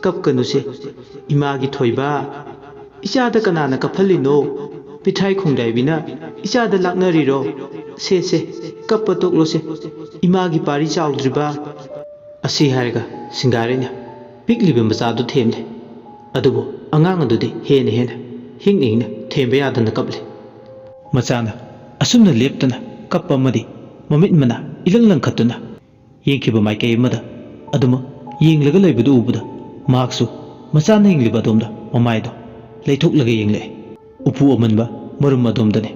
ꯀꯞꯀꯅꯨꯁꯦ, ꯏꯃꯥꯒꯤ ꯊꯣꯏꯕ, ꯏꯆꯥꯗ ꯀꯅꯥꯅ ꯀꯞꯍꯜꯂꯤꯅꯣ? ꯄꯤꯊ꯭ꯔꯥꯏ ꯈꯣꯡꯗꯥꯏꯕꯤꯅ ꯏꯆꯥꯗ ꯂꯥꯛꯅꯔꯤꯔꯣ? ꯁꯦ, ꯁꯦ, ꯀꯞꯄ ꯇꯣꯛꯂꯣꯁꯦ, ꯏꯃꯥꯒꯤ ꯄꯥꯔꯤ ꯆꯥꯎꯗ꯭ꯔꯤꯕ?" ꯑꯁꯤ ꯍꯥꯏꯔꯒ ꯁꯤꯡꯒꯥꯔꯩꯅ ꯄꯤꯛꯂꯤꯕ ꯃꯆꯥꯗꯨ ꯊꯦꯝꯂꯦ꯫ ꯑꯗꯨꯕꯨ ꯑꯉꯥꯡ ꯑꯗꯨꯗꯤ ꯍꯦꯟꯅ ꯍꯦꯟꯅ ꯍꯤꯡꯅ ꯍꯤꯡꯅ ꯊꯦꯝꯕ ꯌꯥꯗꯅ ꯀꯞꯂꯤ꯫ ꯃꯆꯥꯅ ꯑꯁꯨꯝꯅ ꯂꯦꯞꯇꯅ ꯀꯞꯄ ꯑꯃꯗꯤ ꯃꯃꯤꯠ ꯃꯅꯥ ꯏꯂꯪ ꯂꯪꯈꯠꯇꯨꯅ ꯌꯦꯡꯈꯤꯕ ꯃꯥꯏꯀꯩ ꯑꯃꯗ ꯑꯗꯨꯃꯛ ꯌꯦꯡꯂꯒ ꯂꯩꯕꯗꯨ ꯎꯕꯗ ꯃꯍꯥꯛꯁꯨ ꯃꯆꯥꯅ ꯌꯦꯡꯂꯤꯕ ꯑꯗꯣꯝꯗ ꯃꯃꯥꯏꯗꯣ ꯂꯩꯊꯣꯛꯂꯒ ꯌꯦꯡꯂꯛꯏ꯫ ꯎꯄꯨ ꯑꯃꯟꯕ ꯃꯔꯨꯝ ꯑꯗꯣꯝꯗꯅꯤ꯫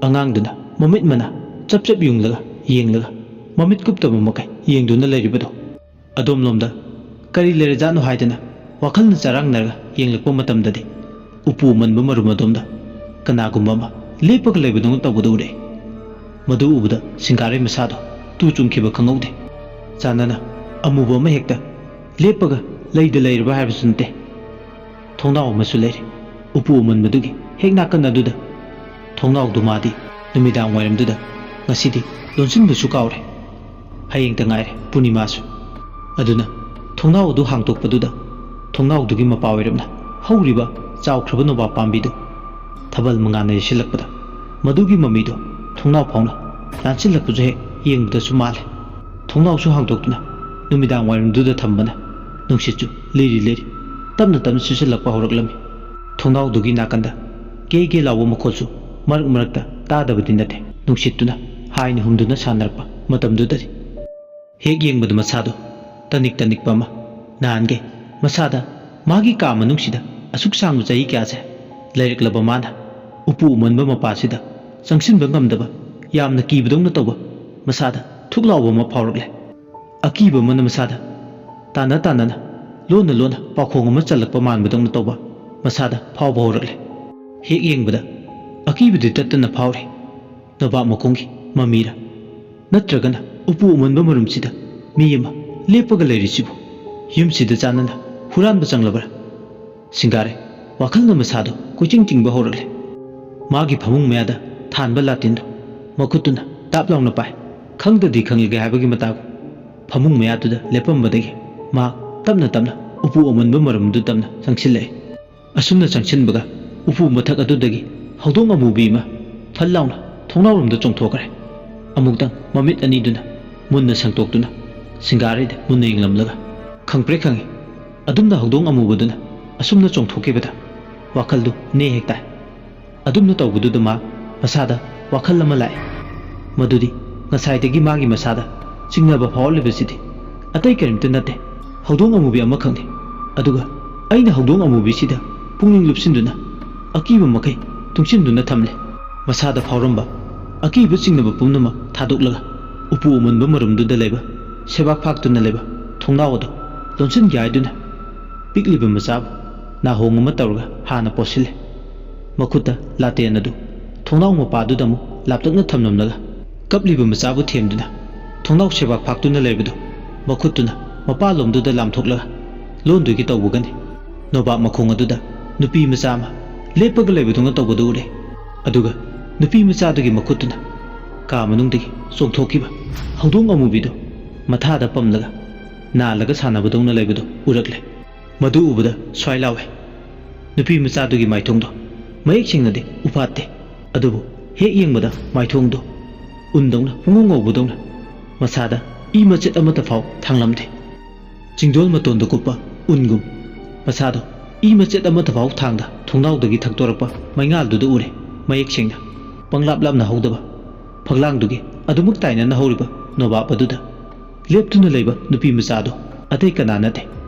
ꯑꯉꯥꯡꯗꯨꯅ ꯃꯃꯤꯠ ꯃꯅꯥ ꯆꯞ ꯆꯞ ꯌꯨꯡꯂꯒ ꯌꯦꯡꯂꯒ ꯃꯃꯤꯠ ꯀꯨꯞꯇꯕ ꯃꯈꯩ ꯌꯦꯡꯗꯨꯅ ꯂꯩꯔꯤꯕꯗꯣ꯫ ꯑꯗꯣꯝꯂꯣꯝꯗ ꯀꯔꯤ ꯂꯩꯔꯖꯥꯠꯅꯣ ꯍꯥꯏꯗꯅ ꯋꯥꯈꯜꯅ ꯆꯔꯥꯡꯅꯔꯒ ꯌꯦꯡꯂꯛꯄ ꯃꯇꯝꯗꯗꯤ ꯎꯄꯨ ꯑꯃꯟꯕ ꯃꯔꯨꯝ ꯑꯗꯣꯝꯗ ꯀꯅꯥꯒꯨꯝꯕ ꯑꯃ ꯂꯦꯞꯄꯒ ꯂꯩꯕꯗꯧꯅ ꯇꯧꯕꯗꯨ ꯎꯔꯛꯏ꯫ ꯃꯗꯨ ꯎꯕꯗ ꯁꯤꯡꯒꯥꯔꯩ ꯃꯁꯥꯗꯣ ꯇꯨ ꯆꯨꯡꯈꯤꯕ ꯈꯪꯍꯧꯗꯦ꯫ ꯆꯥꯟꯅꯅ ꯑꯃꯨꯕ ꯑꯃ ꯍꯦꯛꯇ ꯂꯦꯞꯄꯒ ꯂꯩꯗ ꯂꯩꯔꯕ ꯍꯥꯏꯕꯁꯨ ꯅꯠꯇꯦ꯫ ꯊꯣꯡꯅꯥꯎ ꯑꯃꯁꯨ ꯂꯩꯔꯦ꯫ ꯎꯄꯨ ꯑꯃꯟꯕꯗꯨꯒꯤ ꯍꯦꯛ ꯅꯥꯀꯟ ꯑꯗꯨꯗ꯫ ꯊꯣꯡꯅꯥꯎꯗꯨ ꯃꯥꯗꯤ ꯅꯨꯃꯤꯗꯥꯡ ꯋꯥꯏꯔꯝꯗꯨꯗ ꯉꯁꯤꯗꯤ ꯂꯣꯟꯁꯤꯟꯕꯁꯨ ꯀꯥꯎꯔꯦ꯫ ꯍꯌꯦꯡꯇ ꯉꯥꯏꯔꯦ ꯄꯨꯔꯅꯤꯃꯥꯁꯨ꯫ ꯑꯗꯨꯅ ꯊꯣꯡꯅꯥꯎ ꯑꯗꯨ ꯍꯥꯡꯗꯣꯛꯄꯗꯨꯗ ꯊꯣꯡꯅꯥꯎꯗꯨꯒꯤ ꯃꯄꯥ ꯑꯣꯏꯔꯞꯅ ꯍꯧꯔꯤꯕ ꯆꯥꯎꯈ꯭ꯔꯕ ꯅꯣꯕꯥꯞ ꯄꯥꯝꯕꯤꯗꯨ ꯊꯥꯕꯜ ꯃꯉꯥꯜꯅ ꯌꯩꯁꯤꯜꯂꯛꯄꯗ ꯃꯗꯨꯒꯤ ꯃꯃꯤꯗꯨ ꯊꯣꯡꯅꯥꯎ ꯐꯥꯎꯅ ꯂꯥꯟꯁꯤꯜꯂꯛꯄꯁꯨ ꯍꯦꯛ ꯌꯦꯡꯕꯗꯁꯨ ꯃꯥꯜꯂꯦ꯫ ꯊꯣꯡꯅꯥꯎꯁꯨ ꯍꯥꯡꯗꯣꯛꯇꯨꯅ ꯅꯨꯃꯤꯗꯥꯡ ꯋꯥꯏꯔꯝꯗꯨꯗ ꯊꯝꯕꯅ ꯅꯨꯡꯁꯤꯠꯁꯨ ꯂꯤꯔꯤ ꯂꯤꯔꯤ ꯇꯞꯅ ꯇꯞꯅ ꯁꯤꯠꯆꯜꯂꯛꯄ ꯍꯧꯔꯛꯂꯝꯃꯤ꯫ ꯊꯣꯡꯅꯥꯎꯗꯨꯒꯤ ꯅꯥꯀꯟꯗ ꯀꯦ ꯀꯦ ꯂꯥꯎꯕ ꯃꯈꯣꯜꯁꯨ ꯃꯔꯛ ꯃꯔꯛꯇ ꯇꯥꯗꯕꯗꯤ ꯅꯠꯇꯦ꯫ ꯅꯨꯡꯁꯤꯠꯇꯨꯅ ꯍꯥꯏꯅ ꯍꯨꯝꯗꯨꯅ ꯁꯥꯟꯅꯔꯛꯄ ꯃꯇꯝꯗꯨꯗꯗꯤ ꯍꯦꯛ ꯌꯦꯡꯕꯗ ꯃꯁꯥꯗꯣ ꯇꯅꯤꯛ ꯇꯅꯤꯛꯄ ꯑꯃ, ꯅꯍꯥꯟꯒꯩ ꯃꯁꯥꯗ ꯃꯥꯒꯤ ꯀꯥ ꯃꯅꯨꯡꯁꯤꯗ ꯑꯁꯨꯛ ꯁꯥꯡꯕ ꯆꯍꯤ ꯀꯌꯥꯁꯦ ꯂꯩꯔꯛꯂꯕ ꯃꯥꯅ ꯎꯄꯨ ꯑꯃꯟꯕ ꯃꯄꯥꯁꯤꯗ ꯆꯪꯁꯤꯟꯕ ꯉꯝꯗꯕ, ꯌꯥꯝꯅ ꯀꯤꯕꯗꯧꯅ ꯇꯧꯕ, ꯃꯁꯥꯗ ꯊꯨꯛ ꯂꯥꯎꯕ ꯑꯃ ꯐꯥꯎꯔꯛꯂꯦ꯫ ꯑꯀꯤꯕ ꯑꯃꯅ ꯃꯁꯥꯗ ꯇꯥꯅ ꯇꯥꯅꯅ, ꯂꯣꯟꯅ ꯂꯣꯟꯅ ꯄꯥꯎꯈꯣꯡ ꯑꯃ ꯆꯜꯂꯛꯄ ꯃꯥꯟꯕꯗꯧꯅ ꯇꯧꯕ ꯃꯁꯥꯗ ꯐꯥꯎꯕ ꯍꯧꯔꯛꯂꯦ꯫ ꯍꯦꯛ ꯌꯦꯡꯕꯗ ꯑꯀꯤꯕꯗꯤ ꯇꯠꯇꯅ ꯐꯥꯎꯔꯤ꯫ ꯅꯣꯕꯥꯞ ꯃꯈꯣꯡꯒꯤ ꯃꯃꯤꯔ? ꯅꯠꯇ꯭ꯔꯒꯅ ꯎꯄꯨ ꯑꯃꯟꯕ ꯃꯔꯨꯝꯁꯤꯗ ꯃꯤ ꯑꯃ ꯂꯦꯞꯄꯒ ꯂꯩꯔꯤꯁꯤꯕꯨ? ꯌꯨꯝꯁꯤꯗ ꯆꯥꯟꯅꯅ ꯍꯨꯔꯥꯟꯕ ꯆꯪꯂꯕ꯭ꯔꯥ? ꯁꯤꯡꯒꯥꯔꯦ꯫ ꯋꯥꯈꯜꯅ ꯃꯁꯥꯗꯣ ꯀꯣꯏꯆꯤꯡ ꯆꯤꯡꯕ ꯍꯧꯔꯛꯂꯦ꯫ ꯃꯥꯒꯤ ꯐꯃꯨꯡ ꯃꯌꯥꯗ ꯊꯥꯟꯕ ꯂꯥꯇꯦꯟꯗꯣ ꯃꯈꯨꯠꯇꯨꯅ ꯇꯥꯞ ꯂꯥꯎꯅ ꯄꯥꯏ꯫ ꯈꯪꯗꯗꯤ ꯈꯪꯂꯒꯦ ꯍꯥꯏꯕꯒꯤ ꯃꯇꯥꯒꯨꯝ ꯐꯃꯨꯡ ꯃꯌꯥꯗꯨꯗ ꯂꯦꯞꯄꯝꯕꯗꯒꯤ ꯃꯍꯥꯛ ꯇꯞꯅ ꯇꯞꯅ ꯎꯄꯨ ꯑꯃꯟꯕ ꯃꯔꯨꯝꯗꯨ ꯇꯝꯅ ꯆꯪꯁꯤꯜꯂꯛꯏ꯫ ꯑꯁꯨꯝꯅ ꯆꯪꯁꯤꯟꯕꯒ ꯎꯄꯨ ꯃꯊꯛ ꯑꯗꯨꯗꯒꯤ ꯍꯧꯗꯣꯡ ꯑꯃꯨꯕꯤ ꯑꯃ ꯐꯠ ꯂꯥꯎꯅ ꯊꯣꯡꯅꯥꯎꯔꯣꯝꯗ ꯆꯣꯡꯊꯣꯛꯈ꯭ꯔꯦ꯫ ꯑꯃꯨꯛꯇꯪ ꯃꯃꯤꯠ ꯑꯅꯤꯗꯨꯅ ꯃꯨꯟꯅ ꯁꯪꯇꯣꯛꯇꯨꯅ ꯁꯤꯡꯒꯥꯔꯩꯗ ꯃꯨꯟꯅ ꯌꯦꯡꯂꯝꯂꯒ, ꯈꯪꯄ꯭ꯔꯦꯛ ꯈꯪꯏ꯫ ꯑꯗꯨꯝꯅ ꯍꯧꯗꯣꯡ ꯑꯃꯨꯕꯗꯨꯅ ꯑꯁꯨꯝꯅ ꯆꯣꯡꯊꯣꯛꯈꯤꯕꯗ ꯋꯥꯈꯜꯗꯨ ꯅꯦ ꯍꯦꯛ ꯇꯥꯏ꯫ ꯑꯗꯨꯝꯅ ꯇꯧꯕꯗꯨꯗ ꯃꯥ ꯃꯁꯥꯗ ꯋꯥꯈꯜ ꯑꯃ ꯂꯥꯛꯏ꯫ ꯃꯗꯨꯗꯤ ꯉꯁꯥꯏꯗꯒꯤ ꯃꯥꯒꯤ ꯃꯁꯥꯗ ꯆꯤꯡꯅꯕ ꯐꯥꯎꯍꯜꯂꯤꯕꯁꯤꯗꯤ ꯑꯇꯩ ꯀꯔꯤꯝꯇ ꯅꯠꯇꯦ, ꯍꯧꯗꯣꯡ ꯑꯃꯨꯕꯤ ꯑꯃꯈꯛꯅꯤ꯫ ꯑꯗꯨꯒ ꯑꯩꯅ ꯍꯧꯗꯣꯡ ꯑꯃꯨꯕꯤꯁꯤꯗ ꯄꯨꯛꯅꯤꯡ ꯂꯨꯞꯁꯤꯟꯗꯨꯅ ꯑꯀꯤꯕ ꯃꯈꯩ ꯇꯨꯡꯁꯤꯟꯗꯨꯅ ꯊꯝꯂꯦ꯫ ꯃꯁꯥꯗ ꯐꯥꯎꯔꯝꯕ ꯑꯀꯤꯕ ꯆꯤꯡꯅꯕ ꯄꯨꯝꯅꯃꯛ ꯊꯥꯗꯣꯛꯂꯒ ꯎꯄꯨ ꯑꯃꯟꯕ ꯃꯔꯨꯝꯗꯨꯗ ꯂꯩꯕ ꯁꯦꯕꯥꯛ ꯐꯥꯛꯇꯨꯅ ꯂꯩꯕ ꯊꯣꯡꯅꯥꯎ ꯑꯗꯨ ꯂꯣꯟꯁꯤꯟꯒꯦ ꯍꯥꯏꯗꯨꯅ ꯄꯤꯛꯂꯤꯕ ꯃꯆꯥꯕꯨ ꯅꯥꯍꯣꯡ ꯑꯃ ꯇꯧꯔꯒ ꯍꯥꯟꯅ ꯄꯣꯠꯁꯤꯜꯂꯦ꯫ ꯃꯈꯨꯠꯇ ꯂꯥꯇꯦꯟ ꯑꯗꯨ ꯊꯣꯡꯅꯥꯎ ꯃꯄꯥꯗꯨꯗ ꯑꯃꯨꯛ ꯂꯥꯞꯇꯛꯅ ꯊꯝꯂꯝꯂꯒ ꯀꯞꯂꯤꯕ ꯃꯆꯥꯕꯨ ꯊꯦꯝꯗꯨꯅ ꯊꯣꯡꯅꯥꯎ ꯁꯦꯕꯥꯛ ꯐꯥꯛꯇꯨꯅ ꯂꯩꯕꯗꯨ ꯃꯈꯨꯠꯇꯨꯅ ꯃꯄꯥꯂꯣꯝꯗꯨꯗ ꯂꯥꯝꯊꯣꯛꯂꯒ ꯂꯣꯟꯗꯨꯒꯤ ꯇꯧꯕꯒꯅꯤ꯫ ꯅꯣꯕꯥꯞ ꯃꯈꯣꯡ ꯑꯗꯨꯗ ꯅꯨꯄꯤ ꯃꯆꯥ ꯑꯃ ꯂꯦꯞꯄꯒ ꯂꯩꯕꯗꯧꯅ ꯇꯧꯕꯗꯨ ꯎꯔꯦ꯫ ꯑꯗꯨꯒ ꯅꯨꯄꯤ ꯃꯆꯥꯗꯨꯒꯤ ꯃꯈꯨꯠꯇꯨꯅ ꯀꯥ ꯃꯅꯨꯡꯗꯒꯤ ꯆꯣꯡꯊꯣꯛꯈꯤꯕ ꯍꯧꯗꯣꯡ ꯑꯃꯨꯕꯤꯗꯨ ꯃꯊꯥꯗ ꯄꯝꯂꯒ ꯅꯥꯜꯂꯒ ꯁꯥꯟꯅꯕꯗꯧꯅ ꯂꯩꯕꯗꯨ ꯎꯔꯛꯂꯦ꯫ ꯃꯗꯨ ꯎꯕꯗ ꯁ꯭ꯋꯥꯏ ꯂꯥꯎꯋꯦ꯫ ꯅꯨꯄꯤ ꯃꯆꯥꯗꯨꯒꯤ ꯃꯥꯏꯊꯣꯡꯗꯣ ꯃꯌꯦꯛ ꯁꯦꯡꯅꯗꯤ ꯎꯐꯥꯠꯇꯦ, ꯑꯗꯨꯕꯨ ꯍꯦꯛ ꯌꯦꯡꯕꯗ ꯃꯥꯏꯊꯣꯡꯗꯣ ꯎꯟꯗꯧꯅ ꯄꯨꯡꯉꯧ ꯉꯧꯕꯗꯧꯅ ꯃꯁꯥꯗ ꯏ ꯃꯆꯦꯠ ꯑꯃꯠꯇ ꯐꯥꯎ ꯊꯥꯡꯂꯝꯗꯦ꯫ ꯆꯤꯡꯗꯣꯜ ꯃꯇꯣꯟꯗ ꯀꯨꯞꯄ ꯎꯟꯒꯨꯝ ꯃꯁꯥꯗꯣ ꯏ ꯃꯆꯦꯠ ꯑꯃꯠꯇ ꯐꯥꯎ ꯊꯥꯡꯗ ꯊꯣꯡꯅꯥꯎꯗꯒꯤ ꯊꯛꯇꯣꯔꯛꯄ ꯃꯩꯉꯥꯜꯗꯨꯗ ꯎꯔꯦ ꯃꯌꯦꯛ ꯁꯦꯡꯅ꯫ ꯄꯪꯂꯥꯞ ꯂꯥꯞꯅ ꯍꯧꯗꯕ ꯐꯛꯂꯥꯡꯗꯨꯒꯤ ꯑꯗꯨꯃꯛ ꯇꯥꯏꯅꯅ ꯍꯧꯔꯤꯕ ꯅꯣꯕꯥꯞ ꯑꯗꯨꯗ ꯂꯦꯞꯇꯨꯅ ꯂꯩꯕ ꯅꯨꯄꯤ ꯃꯆꯥꯗꯣ ꯑꯇꯩ ꯀꯅꯥ ꯅꯠꯇꯦ,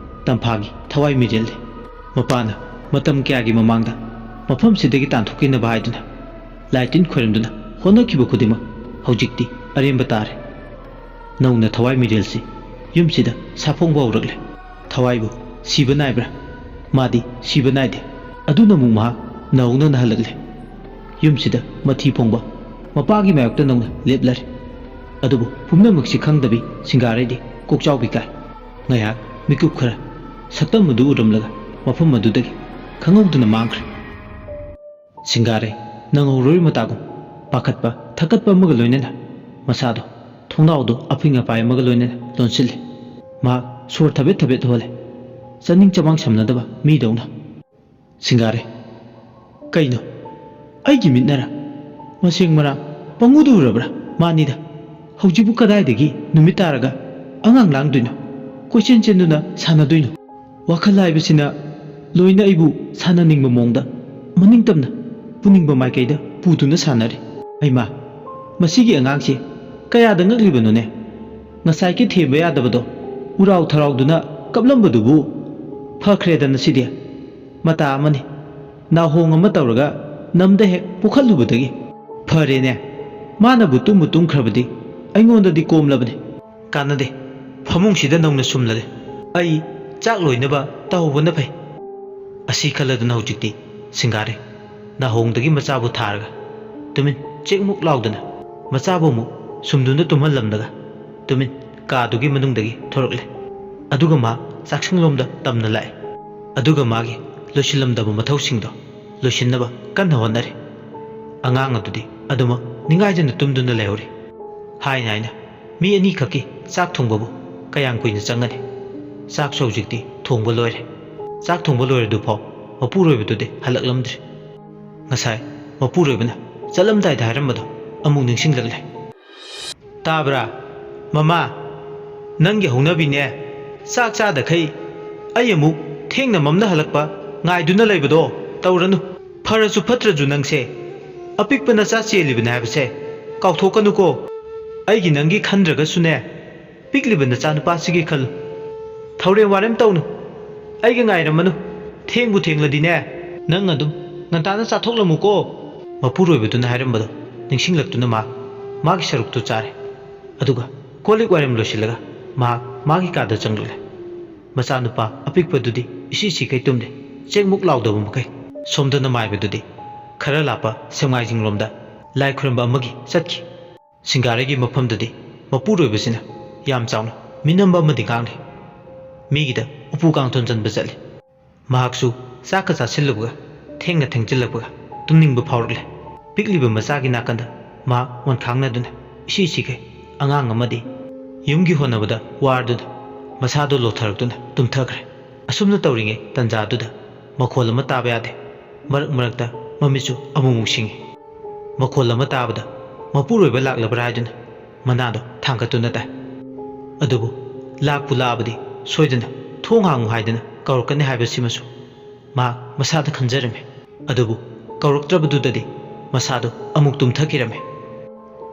ꯇꯝꯐꯥꯒꯤ ꯊꯋꯥꯏ ꯃꯤꯔꯦꯜꯅꯤ꯫ ꯃꯄꯥꯅ ꯃꯇꯝ ꯀꯌꯥꯒꯤ ꯃꯃꯥꯡꯗ ꯃꯐꯝꯁꯤꯗꯒꯤ ꯇꯥꯟꯊꯣꯛꯈꯤꯅꯕ ꯍꯥꯏꯗꯨꯅ ꯂꯥꯏ ꯇꯤꯟ ꯈꯣꯏꯔꯝꯗꯨꯅ ꯍꯣꯠꯅꯈꯤꯕ ꯈꯨꯗꯤꯡꯃꯛ ꯍꯧꯖꯤꯛꯇꯤ ꯑꯔꯦꯝꯕ ꯇꯥꯔꯦ꯫ ꯅꯧꯅ ꯊꯋꯥꯏ ꯃꯤꯔꯦꯜꯁꯤ ꯌꯨꯝꯁꯤꯗ ꯁꯥꯐꯣꯡꯕ ꯍꯧꯔꯛꯂꯦ꯫ ꯊꯋꯥꯏꯕꯨ ꯁꯤꯕ ꯅꯥꯏꯕ꯭ꯔꯥ? ꯃꯥꯗꯤ ꯁꯤꯕ ꯅꯥꯏꯗꯦ꯫ ꯑꯗꯨꯅ ꯑꯃꯨꯛ ꯃꯍꯥꯛ ꯅꯧꯍꯧꯅꯅ ꯍꯜꯂꯛꯂꯦ꯫ ꯌꯨꯝꯁꯤꯗ ꯃꯊꯤ ꯐꯣꯡꯕ ꯃꯄꯥꯒꯤ ꯃꯥꯌꯣꯛꯇ ꯅꯧꯅ ꯂꯦꯞꯂꯔꯦ꯫ ꯑꯗꯨꯕꯨ ꯄꯨꯝꯅꯃꯛꯁꯤ ꯈꯪꯗꯕꯤ ꯁꯤꯡꯒꯥꯔꯩꯗꯤ ꯀꯣꯛꯆꯥꯎꯕꯤ ꯀꯥꯏ꯫ ꯉꯥꯏꯍꯥꯛ ꯃꯤꯀꯨꯞ ꯈꯔ ꯁꯛꯇꯝ ꯑꯗꯨ ꯎꯔꯝꯂꯒ ꯃꯐꯝ ꯑꯗꯨꯗꯒꯤ ꯈꯪꯍꯧꯗꯅ ꯃꯥꯡꯈ꯭ꯔꯦ꯫ ꯁꯤꯡꯒꯥꯔꯩ ꯅꯪꯍꯧꯔꯣꯏ ꯃꯇꯥꯒꯨꯝ ꯄꯥꯈꯠꯄ ꯊꯛꯀꯠꯄ ꯑꯃꯒ ꯂꯣꯏꯅꯅ ꯃꯁꯥꯗꯣ ꯊꯣꯡꯅꯥꯎꯗꯣ ꯑꯐꯤꯡ ꯑꯄꯥꯏ ꯑꯃꯒ ꯂꯣꯏꯅꯅ ꯂꯣꯟꯁꯤꯜꯂꯦ꯫ ꯃꯍꯥꯛ ꯁꯣꯔ ꯊꯕꯦꯠ ꯊꯕꯦꯠ ꯍꯣꯜꯂꯦ, ꯆꯥꯅꯤꯡ ꯆꯃꯥꯡ ꯁꯝꯅꯗꯕ ꯃꯤꯗꯧꯅ꯫ ꯁꯤꯡꯒꯥꯔꯩ, ꯀꯩꯅꯣ? ꯑꯩꯒꯤ ꯃꯤꯠꯅꯔ? ꯃꯁꯦꯡ ꯃꯔꯥ ꯄꯪꯎꯗ ꯎꯔꯕ꯭ꯔꯥ? ꯃꯥꯅꯤꯗ, ꯍꯧꯖꯤꯛꯄꯨ ꯀꯗꯥꯏꯗꯒꯤ ꯅꯨꯃꯤꯠ ꯇꯥꯔꯒ ꯑꯉꯥꯡ ꯂꯥꯡꯗꯣꯏꯅꯣ, ꯀꯣꯏꯆꯦꯟ ꯆꯦꯟꯗꯨꯅ ꯁꯥꯟꯅꯗꯣꯏꯅꯣ? ꯋꯥꯈꯜ ꯍꯥꯏꯕꯁꯤꯅ ꯂꯣꯏꯅ ꯑꯩꯕꯨ ꯁꯥꯟꯅꯅꯤꯡꯕ ꯃꯑꯣꯡꯗ ꯃꯅꯤꯡ ꯇꯝꯅ ꯄꯨꯅꯤꯡꯕ ꯃꯥꯏꯀꯩꯗ ꯄꯨꯗꯨꯅ ꯁꯥꯟꯅꯔꯤ꯫ ꯍꯩꯃꯥ, ꯃꯁꯤꯒꯤ ꯑꯉꯥꯡꯁꯤ ꯀꯌꯥꯗ ꯉꯛꯂꯤꯕꯅꯣꯅꯦ? ꯉꯁꯥꯏꯒꯤ ꯊꯦꯝꯕ ꯌꯥꯗꯕꯗꯣ ꯎꯔꯥꯎ ꯊꯔꯥꯎꯗꯨꯅ ꯀꯞꯂꯝꯕꯗꯨꯕꯨ ꯐꯈ꯭ꯔꯦꯗꯅ ꯁꯤꯗꯤ꯫ ꯃꯇꯥ ꯑꯃꯅꯤ, ꯅꯥꯍꯣꯡ ꯑꯃ ꯇꯧꯔꯒ ꯅꯝꯗ ꯍꯦꯛ ꯄꯨꯈꯠꯂꯨꯕꯗꯒꯤ꯫ ꯐꯔꯦꯅꯦ, ꯃꯥꯅꯕꯨ ꯇꯨꯝꯕꯨ ꯇꯨꯝꯈ꯭ꯔꯕꯗꯤ ꯑꯩꯉꯣꯟꯗꯗꯤ ꯀꯣꯝꯂꯕꯅꯤ꯫ ꯀꯥꯟꯅꯗꯦ, ꯐꯃꯨꯡꯁꯤꯗ ꯅꯧꯅ ꯁꯨꯝꯂꯒꯦ꯫ ꯑꯩ ꯆꯥꯛ ꯂꯣꯏꯅꯕ ꯇꯧꯍꯧꯕꯅ ꯐꯩ꯫ ꯑꯁꯤ ꯈꯜꯂꯗꯨꯅ ꯍꯧꯖꯤꯛꯇꯤ ꯁꯤꯡꯒꯥꯔꯩ ꯅꯥꯍꯣꯡꯗꯒꯤ ꯃꯆꯥꯕꯨ ꯊꯥꯔꯒ ꯇꯨꯃꯤꯟ ꯆꯦꯛꯃꯨꯛ ꯂꯥꯎꯗꯅ ꯃꯆꯥꯕꯨ ꯑꯃꯨꯛ ꯁꯨꯝꯗꯨꯅ ꯇꯨꯝꯍꯜꯂꯝꯂꯒ ꯇꯨꯃꯤꯟ ꯀꯥꯗꯨꯒꯤ ꯃꯅꯨꯡꯗꯒꯤ ꯊꯣꯔꯛꯂꯦ꯫ ꯑꯗꯨꯒ ꯃꯥ ꯆꯥꯛꯁꯪꯂꯣꯝꯗ ꯇꯝꯅ ꯂꯥꯛꯑꯦ꯫ ꯑꯗꯨꯒ ꯃꯥꯒꯤ ꯂꯣꯏꯁꯤꯜꯂꯝꯗꯕ ꯃꯊꯧꯁꯤꯡꯗꯣ ꯂꯣꯏꯁꯤꯟꯅꯕ ꯀꯟꯅ ꯍꯣꯠꯅꯔꯤ꯫ ꯑꯉꯥꯡ ꯑꯗꯨꯗꯤ ꯑꯗꯨꯃꯛ ꯅꯤꯡꯉꯥꯏꯗꯅ ꯇꯨꯝꯗꯨꯅ ꯂꯩꯍꯧꯔꯤ꯫ ꯍꯥꯏꯅ ꯍꯥꯏꯅ ꯃꯤ ꯑꯅꯤꯈꯛꯀꯤ ꯆꯥꯛ ꯊꯣꯡꯕꯕꯨ ꯀꯌꯥꯝ ꯀꯨꯏꯅ ꯆꯪꯒꯅꯤ? ꯆꯥꯛꯁꯨ ꯍꯧꯖꯤꯛꯇꯤ ꯊꯣꯡꯕ ꯂꯣꯏꯔꯦ꯫ ꯆꯥꯛ ꯊꯣꯡꯕ ꯂꯣꯏꯔꯗꯨꯐꯥꯎ ꯃꯄꯨꯔꯣꯏꯕꯗꯨꯗꯤ ꯍꯜꯂꯛꯂꯝꯗ꯭ꯔꯤ꯫ ꯉꯁꯥꯏ ꯃꯄꯨꯔꯣꯏꯕꯅ ꯆꯠꯂꯝꯗꯥꯏꯗ ꯍꯥꯏꯔꯝꯕꯗꯣ ꯑꯃꯨꯛ ꯅꯤꯡꯁꯤꯡꯂꯛꯂꯦ꯫ "ꯇꯥꯕ꯭ꯔꯥ? ꯃꯃꯥ, ꯅꯪꯒꯤ ꯍꯧꯅꯕꯤꯅꯦ꯫ ꯆꯥꯛ ꯆꯥꯗꯈꯩ ꯑꯩ ꯑꯃꯨꯛ ꯊꯦꯡꯅ ꯃꯝꯅ ꯍꯜꯂꯛꯄ ꯉꯥꯏꯗꯨꯅ ꯂꯩꯕꯗꯣ ꯇꯧꯔꯅꯨ꯫ ꯐꯔꯁꯨ ꯐꯠꯇ꯭ꯔꯁꯨ ꯅꯪꯁꯦ ꯑꯄꯤꯛꯄ ꯅꯆꯥ ꯆꯦꯜꯂꯤꯕꯅꯦ ꯍꯥꯏꯕꯁꯦ ꯀꯥꯎꯊꯣꯛꯀꯅꯨꯀꯣ꯫ ꯑꯩꯒꯤ ꯅꯪꯒꯤ ꯈꯟꯗ꯭ꯔꯒꯁꯨꯅꯦ, ꯄꯤꯛꯂꯤꯕ ꯅꯆꯥꯅꯨꯄꯥꯁꯤꯒꯤ ꯈꯜꯂꯨ꯫ ꯊꯧꯔꯦꯝ ꯋꯥꯔꯦꯝ ꯇꯧꯅꯨ꯫ ꯑꯩꯒ ꯉꯥꯏꯔꯝꯃꯅꯨ꯫ ꯊꯦꯡꯕꯨ ꯊꯦꯡꯂꯗꯤꯅꯦ, ꯅꯪ ꯑꯗꯨꯝ ꯉꯟꯇꯥꯅ ꯆꯥꯊꯣꯛꯂꯝꯃꯨꯀꯣ꯫ ꯃꯄꯨꯔꯣꯏꯕꯗꯨꯅ ꯍꯥꯏꯔꯝꯕꯗꯣ ꯅꯤꯡꯁꯤꯡꯂꯛꯇꯨꯅ ꯃꯥ ꯃꯥꯒꯤ ꯁꯔꯨꯛꯇꯨ ꯆꯥꯔꯦ꯫ ꯑꯗꯨꯒ ꯀꯣꯜ ꯂꯤꯛ ꯋꯥꯏꯔꯝ ꯂꯣꯏꯁꯤꯜꯂꯒ ꯃꯍꯥꯛ ꯃꯥꯒꯤ ꯀꯥꯗ ꯆꯪꯂꯛꯂꯦ꯫ ꯃꯆꯥꯅꯨꯄꯥ ꯑꯄꯤꯛꯄꯗꯨꯗꯤ ꯏꯁꯤ ꯁꯤꯈꯩ ꯇꯨꯝꯂꯦ꯫ ꯆꯦꯛꯃꯨꯛ ꯂꯥꯎꯗꯕ ꯃꯈꯩ꯫ ꯁꯣꯝꯗꯅ ꯃꯥꯏꯕꯗꯨꯗꯤ ꯈꯔ ꯂꯥꯞꯄ ꯁꯦꯡꯃꯥꯏꯖꯤꯡꯂꯣꯝꯗ ꯂꯥꯏ ꯈꯨꯔꯨꯝꯕ ꯑꯃꯒꯤ ꯆꯠꯈꯤ꯫ ꯁꯤꯡꯒꯥꯔꯩꯒꯤ ꯃꯐꯝꯗꯗꯤ ꯃꯄꯨꯔꯣꯏꯕꯁꯤꯅ ꯌꯥꯝ ꯆꯥꯎꯅ ꯃꯤꯅꯝꯕ ꯑꯃꯗꯤ ꯉꯥꯡꯂꯤ꯫ ꯃꯤꯒꯤꯗ ꯎꯄꯨ ꯀꯥꯡꯊꯣꯟ ꯆꯟꯕ ꯆꯠꯂꯤ꯫ ꯃꯍꯥꯛꯁꯨ ꯆꯥꯛꯀ ꯆꯥꯁꯤꯜꯂꯨꯕꯒ ꯊꯦꯡꯅ ꯊꯦꯡꯖꯤꯜꯂꯛꯄꯒ ꯇꯨꯝꯅꯤꯡꯕ ꯐꯥꯎꯔꯛꯂꯦ꯫ ꯄꯤꯛꯂꯤꯕ ꯃꯆꯥꯒꯤ ꯅꯥꯀꯟꯗ ꯃꯍꯥꯛ ꯑꯣꯟꯈꯥꯡꯅꯗꯨꯅ ꯏꯁꯤ ꯁꯤꯈꯩ ꯑꯉꯥꯡ ꯑꯃꯗꯤ ꯌꯨꯝꯒꯤ ꯍꯣꯠꯅꯕꯗ ꯋꯥꯔꯗꯨꯅ ꯃꯁꯥꯗꯨ ꯂꯣꯊꯔꯛꯇꯨꯅ ꯇꯨꯝꯊꯈ꯭ꯔꯦ꯫ ꯑꯁꯨꯝꯅ ꯇꯧꯔꯤꯉꯩ ꯇꯟꯖꯥꯗꯨꯗ ꯃꯈꯣꯜ ꯑꯃ ꯇꯥꯕ ꯌꯥꯗꯦ꯫ ꯃꯔꯛ ꯃꯔꯛꯇ ꯃꯃꯤꯠꯁꯨ ꯑꯃꯨꯛꯃꯨꯛ ꯁꯤꯡꯏ꯫ ꯃꯈꯣꯜ ꯑꯃ ꯇꯥꯕꯗ ꯃꯄꯨꯔꯣꯏꯕ ꯂꯥꯛꯂꯕ꯭ꯔꯥ ꯍꯥꯏꯗꯨꯅ ꯃꯅꯥꯗꯣ ꯊꯥꯡꯒꯠꯇꯨꯅ ꯇꯥꯏ꯫ ꯑꯗꯨꯕꯨ ꯂꯥꯛꯄꯨ ꯂꯥꯛꯑꯕꯗꯤ ꯁꯣꯏꯗꯅ ꯊꯣꯡ ꯍꯥꯡꯉꯨ ꯍꯥꯏꯗꯅ ꯀꯧꯔꯛꯀꯅꯤ ꯍꯥꯏꯕꯁꯤꯃꯁꯨ ꯃꯍꯥꯛ ꯃꯁꯥꯗ ꯈꯟꯖꯔꯝꯃꯤ꯫ ꯑꯗꯨꯕꯨ ꯀꯧꯔꯛꯇ꯭ꯔꯕꯗꯨꯗꯗꯤ ꯃꯁꯥꯗꯨ ꯑꯃꯨꯛ ꯇꯨꯝꯊꯈꯤꯔꯝꯃꯤ꯫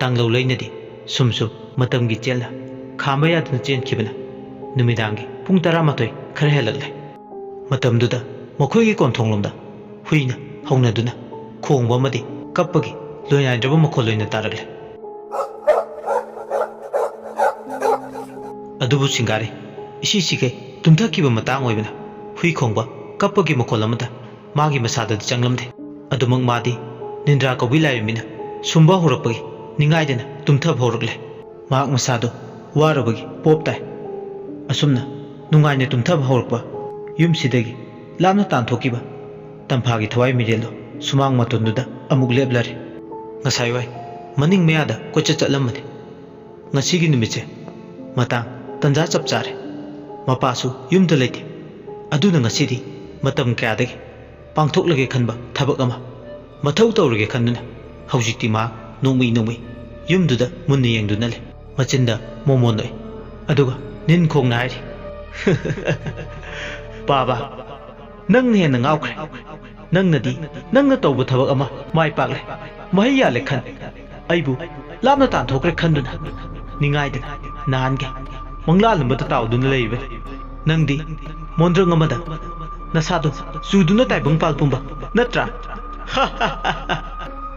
ꯇꯥꯡꯂꯧ ꯂꯩꯅꯗꯤ ꯁꯨꯝ ꯁꯨꯝ ꯃꯇꯝꯒꯤ ꯆꯦꯜꯅ ꯈꯥꯝꯕ ꯌꯥꯗꯅ ꯆꯦꯟꯈꯤꯕꯅ ꯅꯨꯃꯤꯗꯥꯡꯒꯤ ꯄꯨꯡ ꯇꯔꯥꯃꯥꯊꯣꯏ ꯈꯔ ꯍꯦꯜꯂꯛꯂꯦ꯫ ꯃꯇꯝꯗꯨꯗ ꯃꯈꯣꯏꯒꯤ ꯀꯣꯟꯊꯣꯡꯂꯣꯝꯗ ꯍꯨꯏꯅ ꯍꯧꯅꯗꯨꯅ ꯈꯣꯡꯕ ꯑꯃꯗꯤ ꯀꯞꯄꯒꯤ ꯂꯣꯏꯅꯥꯏꯗ꯭ꯔꯕ ꯃꯈꯣꯜ ꯑꯣꯏꯅ ꯇꯥꯔꯛꯂꯦ꯫ ꯑꯗꯨꯕꯨ ꯁꯤꯡꯒꯥꯔꯩ ꯏꯁꯤ ꯁꯤꯈꯩ ꯇꯨꯝꯊꯈꯤꯕ ꯃꯇꯥꯡ ꯑꯣꯏꯕꯅ ꯍꯨꯏ ꯈꯣꯡꯕ ꯀꯞꯄꯒꯤ ꯃꯈꯣꯜ ꯑꯃꯠꯇ ꯃꯥꯒꯤ ꯃꯁꯥꯗꯗꯤ ꯆꯪꯂꯝꯗꯦ꯫ ꯑꯗꯨꯃꯛ ꯃꯥꯗꯤ ꯅꯤꯟꯗ꯭ꯔꯥ ꯀꯧꯕꯤ ꯂꯥꯏꯔꯦꯝꯕꯤꯅ ꯁꯨꯝꯕ ꯍꯧꯔꯛꯄꯒꯤ ꯅꯤꯡꯉꯥꯏꯗꯅ ꯇꯨꯝꯊꯕ ꯍꯧꯔꯛꯂꯦ꯫ ꯃꯍꯥꯛ ꯃꯁꯥꯗꯨ ꯋꯥꯔꯨꯕꯒꯤ ꯄꯣꯞ ꯇꯥꯏ꯫ ꯑꯁꯨꯝꯅ ꯅꯨꯡꯉꯥꯏꯅ ꯇꯨꯝꯊꯕ ꯍꯧꯔꯛꯄ ꯌꯨꯝꯁꯤꯗꯒꯤ ꯂꯥꯞꯅ ꯇꯥꯟꯊꯣꯛꯈꯤꯕ ꯇꯝꯐꯥꯒꯤ ꯊꯋꯥꯏ ꯃꯤꯔꯦꯜꯗꯣ ꯁꯨꯃꯥꯡ ꯃꯇꯣꯟꯗꯨꯗ ꯑꯃꯨꯛ ꯂꯦꯞꯂꯔꯦ꯫ ꯉꯁꯥꯏ ꯋꯥꯏ ꯃꯅꯤꯡ ꯃꯌꯥꯗ ꯀꯣꯏꯆꯠ ꯆꯠꯂꯝꯕꯅꯤ꯫ ꯉꯁꯤꯒꯤ ꯅꯨꯃꯤꯠꯁꯦ ꯃꯇꯥꯡ ꯇꯟꯖꯥ ꯆꯞ ꯆꯥꯔꯦ꯫ ꯃꯄꯥꯁꯨ ꯌꯨꯝꯗ ꯂꯩꯇꯦ꯫ ꯑꯗꯨꯅ ꯉꯁꯤꯗꯤ ꯃꯇꯝ ꯀꯌꯥꯗꯒꯤ ꯄꯥꯡꯊꯣꯛꯂꯒꯦ ꯈꯟꯕ ꯊꯕꯛ ꯑꯃ ꯃꯊꯧ ꯇꯧꯔꯒꯦ ꯈꯟꯗꯨꯅ ꯍꯧꯖꯤꯛꯇꯤ ꯃꯍꯥꯛ ꯅꯣꯡꯃꯩ ꯅꯣꯡꯃꯩ ꯌꯨꯝꯗꯨꯗ ꯃꯨꯟꯅ ꯌꯦꯡꯗꯨꯅ ꯂꯩ꯫ ꯃꯆꯤꯟꯗ ꯃꯣꯃꯣꯟ ꯅꯣꯛꯏ꯫ ꯑꯗꯨꯒ ꯅꯤꯟꯈꯣꯡꯅ ꯍꯥꯏꯔꯤ, "ꯄꯥꯕ, ꯅꯪꯅ ꯍꯦꯟꯅ ꯉꯥꯎꯈ꯭ꯔꯦ꯫ ꯅꯪꯅꯗꯤ ꯅꯪꯅ ꯇꯧꯕ ꯊꯕꯛ ꯑꯃ ꯃꯥꯏ ꯄꯥꯛꯂꯦ, ꯃꯍꯩ ꯌꯥꯜꯂꯦ ꯈꯟ, ꯑꯩꯕꯨ ꯂꯥꯞꯅ ꯇꯥꯟꯊꯣꯛꯈ꯭ꯔꯦ ꯈꯟꯗꯨꯅ ꯅꯤꯡꯉꯥꯏꯗꯅ ꯅꯍꯥꯟꯒꯤ ꯃꯪꯂꯥꯜ ꯑꯃꯗ ꯇꯥꯎꯗꯨꯅ ꯂꯩꯔꯤꯕꯅꯤ꯫ ꯅꯪꯗꯤ ꯃꯣꯟꯗ꯭ꯔꯪ ꯑꯃꯗ ꯅꯁꯥꯗꯣ ꯆꯨꯗꯨꯅ ꯇꯥꯏꯕꯪꯄꯥꯜ ꯄꯨꯝꯕ ꯅꯠꯇ꯭ꯔꯥ?"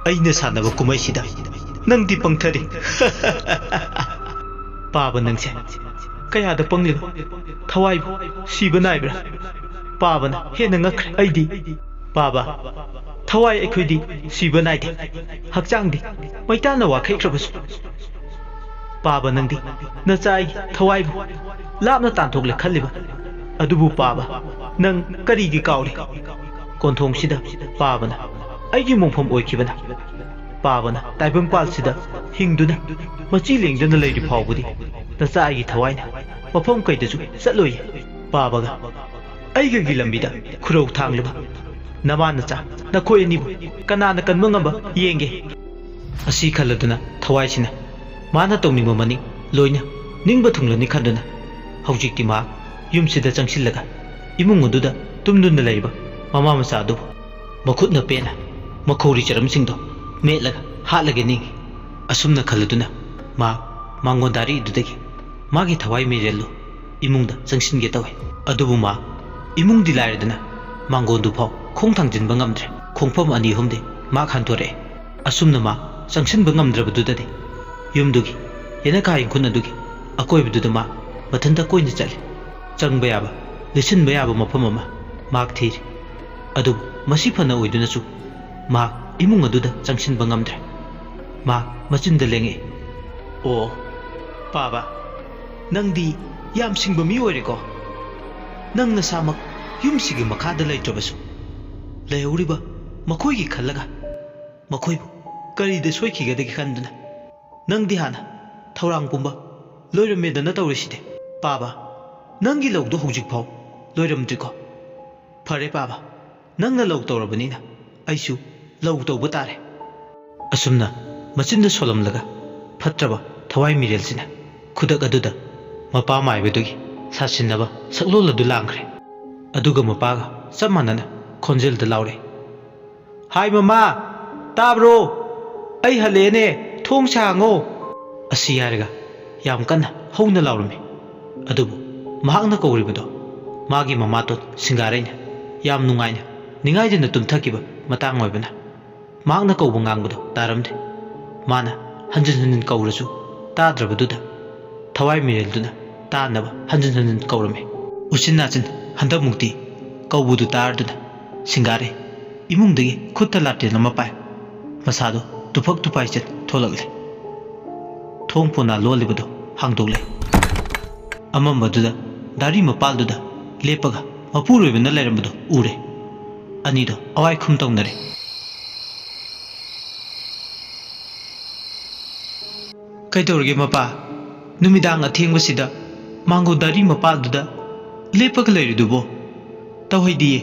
"ꯑꯩꯅ ꯁꯥꯟꯅꯕ ꯀꯨꯝꯍꯩꯁꯤꯗ ꯅꯪꯗꯤ ꯄꯪꯊꯔꯤ꯫ ꯄꯥꯕ ꯅꯪꯁꯦ ꯀꯌꯥꯗ ꯄꯪꯂꯤꯕ? ꯊꯋꯥꯏꯕꯨ ꯁꯤꯕ ꯅꯥꯏꯕ꯭ꯔꯥ?" ꯄꯥꯕꯅ ꯍꯦꯟꯅ ꯉꯛꯈ꯭ꯔꯦ꯫ "ꯑꯩꯗꯤ, ꯄꯥꯕ, ꯊꯋꯥꯏ ꯑꯩꯈꯣꯏꯗꯤ ꯁꯤꯕ ꯅꯥꯏꯗꯦ꯫ ꯍꯛꯆꯥꯡꯗꯤ ꯃꯩꯇꯥꯟꯅ ꯋꯥꯈꯩꯈ꯭ꯔꯕꯁꯨ꯫ ꯄꯥꯕ ꯅꯪꯗꯤ ꯅꯆꯥ ꯑꯩꯒꯤ ꯊꯋꯥꯏꯕꯨ ꯂꯥꯞꯅ ꯇꯥꯟꯊꯣꯛꯂꯦ ꯈꯜꯂꯤꯕ꯫ ꯑꯗꯨꯕꯨ ꯄꯥꯕ, ꯅꯪ ꯀꯔꯤꯒꯤ ꯀꯥꯎꯔꯤ? ꯀꯣꯟꯊꯣꯡꯁꯤꯗ ꯄꯥꯕꯅ ꯑꯩꯒꯤ ꯃꯣꯡꯐꯝ ꯑꯣꯏꯈꯤꯕꯅ꯫ ꯄꯥꯕꯅ ꯇꯥꯏꯕꯪꯄꯥꯜꯁꯤꯗ ꯍꯤꯡꯗꯨꯅ ꯃꯆꯤ ꯂꯦꯡꯗꯅ ꯂꯩꯔꯤ ꯐꯥꯎꯕꯗꯤ ꯅꯆꯥ ꯑꯩꯒꯤ ꯊꯋꯥꯏꯅ ꯃꯐꯝ ꯀꯩꯗꯁꯨ ꯆꯠꯂꯣꯏꯌꯦ꯫ ꯄꯥꯕꯒ ꯑꯩꯒꯒꯤ ꯂꯝꯕꯤꯗ ꯈꯨꯔꯧ ꯊꯥꯡꯂꯤꯕ ꯅꯃꯥ ꯅꯆꯥ ꯅꯈꯣꯏ ꯑꯅꯤꯕꯨ ꯀꯅꯥꯅ ꯀꯟꯕ ꯉꯝꯕ ꯌꯦꯡꯒꯦ?" ꯑꯁꯤ ꯈꯜꯂꯗꯨꯅ ꯊꯋꯥꯏꯁꯤꯅ ꯃꯥꯅ ꯇꯧꯅꯤꯡꯕ ꯃꯅꯤꯡ ꯂꯣꯏꯅ ꯅꯤꯡꯕ ꯊꯨꯡꯂꯅꯤ ꯈꯟꯗꯨꯅ ꯍꯧꯖꯤꯛꯇꯤ ꯃꯍꯥꯛ ꯌꯨꯝꯁꯤꯗ ꯆꯪꯁꯤꯜꯂꯒ ꯏꯃꯨꯡ ꯑꯗꯨꯗ ꯇꯨꯝꯗꯨꯅ ꯂꯩꯔꯤꯕ ꯃꯃꯥ ꯃꯆꯥ ꯑꯗꯨꯕꯨ ꯃꯈꯨꯠꯅ ꯄꯦꯟꯅ ꯃꯈꯧꯔꯤ ꯆꯔꯝꯁꯤꯡꯗꯣ ꯃꯦꯠꯂꯒ ꯍꯥꯠꯂꯒꯦ ꯅꯤꯡꯏ꯫ ꯑꯁꯨꯝꯅ ꯈꯜꯂꯗꯨꯅ ꯃꯍꯥꯛ ꯃꯥꯡꯒꯣꯟ ꯗꯥꯔꯤ ꯑꯗꯨꯗꯒꯤ ꯃꯥꯒꯤ ꯊꯋꯥꯏ ꯃꯤꯔꯦꯜꯗꯨ ꯏꯃꯨꯡꯗ ꯆꯪꯁꯤꯟꯒꯦ ꯇꯧꯏ꯫ ꯑꯗꯨꯕꯨ ꯃꯥ ꯏꯃꯨꯡꯗꯤ ꯂꯥꯏꯔꯗꯅ ꯃꯥꯡꯒꯣꯟꯗꯨ ꯐꯥꯎ ꯈꯣꯡ ꯊꯥꯡꯖꯤꯟꯕ ꯉꯝꯗ꯭ꯔꯦ꯫ ꯈꯣꯡꯐꯝ ꯑꯅꯤ ꯑꯍꯨꯝꯗꯤ ꯃꯥ ꯍꯟꯗꯣꯔꯛꯑꯦ꯫ ꯑꯁꯨꯝꯅ ꯃꯥ ꯆꯪꯁꯤꯟꯕ ꯉꯝꯗ꯭ꯔꯕꯗꯨꯗꯗꯤ ꯌꯨꯝꯗꯨꯒꯤ ꯌꯦꯅꯈꯥ ꯏꯪꯈꯨꯜ ꯑꯗꯨꯒꯤ ꯑꯀꯣꯏꯕꯗꯨꯗ ꯃꯥ ꯃꯊꯟꯇ ꯀꯣꯏꯅ ꯆꯠꯂꯤ꯫ ꯆꯪꯕ ꯌꯥꯕ, ꯂꯤꯠꯁꯤꯟꯕ ꯌꯥꯕ ꯃꯐꯝ ꯑꯃ ꯃꯍꯥꯛ ꯊꯤꯔꯤ꯫ ꯑꯗꯨꯕꯨ ꯃꯁꯤ ꯐꯅ ꯑꯣꯏꯗꯨꯅꯁꯨ ꯃꯍꯥꯛ ꯏꯃꯨꯡ ꯑꯗꯨꯗ ꯆꯪꯁꯤꯟꯕ ꯉꯝꯗ꯭ꯔꯦ꯫ ꯃꯍꯥꯛ ꯃꯆꯤꯟꯗ ꯂꯦꯡꯉꯛꯏ, "ꯑꯣ, ꯄꯥꯕ, ꯅꯪꯗꯤ ꯌꯥꯝ ꯁꯤꯡꯕ ꯃꯤ ꯑꯣꯏꯔꯦꯀꯣ꯫ ꯅꯪ ꯅꯁꯥꯃꯛ ꯌꯨꯝꯁꯤꯒꯤ ꯃꯈꯥꯗ ꯂꯩꯇ꯭ꯔꯕꯁꯨ ꯂꯩꯍꯧꯔꯤꯕ ꯃꯈꯣꯏꯒꯤ ꯈꯜꯂꯒ ꯃꯈꯣꯏꯕꯨ ꯀꯔꯤꯗ ꯁꯣꯏꯈꯤꯒꯗꯒꯦ ꯈꯟꯗꯨꯅ ꯅꯪꯗꯤ ꯍꯥꯟꯅ ꯊꯧꯔꯥꯡ ꯄꯨꯝꯕ ꯂꯣꯏꯔꯝꯃꯦꯗꯅ ꯇꯧꯔꯤꯁꯤꯗꯤ꯫ ꯄꯥꯕ, ꯅꯪꯒꯤ ꯂꯧꯗꯨ ꯍꯧꯖꯤꯛꯐꯥꯎ ꯂꯣꯏꯔꯝꯗ꯭ꯔꯤꯀꯣ? ꯐꯔꯦ ꯄꯥꯕ, ꯅꯪꯅ ꯂꯧ ꯇꯧꯔꯕꯅꯤꯅ ꯑꯩꯁꯨ ꯂꯧ ꯇꯧꯕ ꯇꯥꯔꯦ꯫" ꯑꯁꯨꯝꯅ ꯃꯆꯤꯟꯗ ꯁꯣꯜꯂꯝꯂꯒ ꯐꯠꯇ꯭ꯔꯕ ꯊꯋꯥꯏ ꯃꯤꯔꯦꯜꯁꯤꯅ ꯈꯨꯗꯛ ꯑꯗꯨꯗ ꯃꯄꯥ ꯃꯥꯏꯕꯗꯨꯒꯤ ꯁꯥꯁꯤꯟꯅꯕ ꯁꯛꯂꯣꯜ ꯑꯗꯨ ꯂꯥꯡꯈ꯭ꯔꯦ꯫ ꯑꯗꯨꯒ ꯃꯄꯥꯒ ꯆꯞ ꯃꯥꯟꯅꯅ ꯈꯣꯟꯖꯦꯜꯗ ꯂꯥꯎꯔꯦ, "ꯍꯥꯏ ꯃꯃꯥ, ꯇꯥꯕ꯭ꯔꯣ? ꯑꯩ ꯍꯜꯂꯛꯑꯦꯅꯦ, ꯊꯣꯡꯁꯦ ꯍꯥꯡꯉꯣ!" ꯑꯁꯤ ꯍꯥꯏꯔꯒ ꯌꯥꯝ ꯀꯟꯅ ꯍꯧꯅ ꯂꯥꯎꯔꯝꯃꯤ꯫ ꯑꯗꯨꯕꯨ ꯃꯍꯥꯛꯅ ꯀꯧꯔꯤꯕꯗꯣ ꯃꯥꯒꯤ ꯃꯃꯥꯇꯣꯟ ꯁꯤꯡꯒꯥꯔꯩꯅ ꯌꯥꯝ ꯅꯨꯡꯉꯥꯏꯅ ꯅꯤꯡꯉꯥꯏꯗꯅ ꯇꯨꯝꯊꯈꯤꯕ ꯃꯇꯥꯡ ꯑꯣꯏꯕꯅ ꯃꯍꯥꯛꯅ ꯀꯧꯕ ꯉꯥꯡꯕꯗꯣ ꯇꯥꯔꯝꯗꯦ꯫ ꯃꯥꯅ ꯍꯟꯖꯤꯟ ꯍꯟꯖꯤꯟ ꯀꯧꯔꯁꯨ ꯇꯥꯗ꯭ꯔꯕꯗꯨꯗ ꯊꯋꯥꯏ ꯃꯤꯔꯦꯜꯗꯨꯅ ꯇꯥꯅꯕ ꯍꯟꯖꯤꯟ ꯍꯟꯖꯤꯟ ꯀꯧꯔꯝꯃꯤ꯫ ꯎꯆꯤꯟ ꯅꯥꯆꯤꯟ ꯍꯟꯗꯛꯃꯨꯛꯇꯤ ꯀꯧꯕꯗꯨ ꯇꯥꯔꯗꯨꯅ ꯁꯤꯡꯒꯥꯔꯩ ꯏꯃꯨꯡꯗꯒꯤ ꯈꯨꯠꯇ ꯂꯥꯇꯦꯟ ꯑꯃ ꯄꯥꯏ ꯃꯁꯥꯗꯣ ꯇꯨꯐꯛ ꯇꯨꯄꯥꯏ ꯆꯦꯟ ꯊꯣꯛꯂꯛꯂꯦ꯫ ꯊꯣꯡ ꯄꯣꯅꯥ ꯂꯣꯜꯂꯤꯕꯗꯨ ꯍꯥꯡꯗꯣꯛꯂꯦ꯫ ꯑꯃꯝꯕꯗꯨꯗ ꯗꯥꯔꯤ ꯃꯄꯥꯜꯗꯨꯗ ꯂꯦꯞꯄꯒ ꯃꯄꯨꯔꯣꯏꯕꯅ ꯂꯩꯔꯝꯕꯗꯨ ꯎꯔꯦ꯫ ꯑꯅꯤꯗꯣ ꯑꯋꯥꯏ ꯈꯨꯝ ꯇꯧꯅꯔꯦ꯫ "ꯀꯩꯗꯧꯔꯒꯦ ꯃꯄꯥ? ꯅꯨꯃꯤꯗꯥꯡ ꯑꯊꯦꯡꯕꯁꯤꯗ ꯃꯥꯡꯒꯣꯟ ꯗꯥꯔꯤ ꯃꯄꯥꯜꯗꯨꯗ ꯂꯦꯞꯄꯒ ꯂꯩꯔꯤꯗꯨꯕꯣ? ꯇꯧꯍꯩꯗꯤꯌꯦ꯫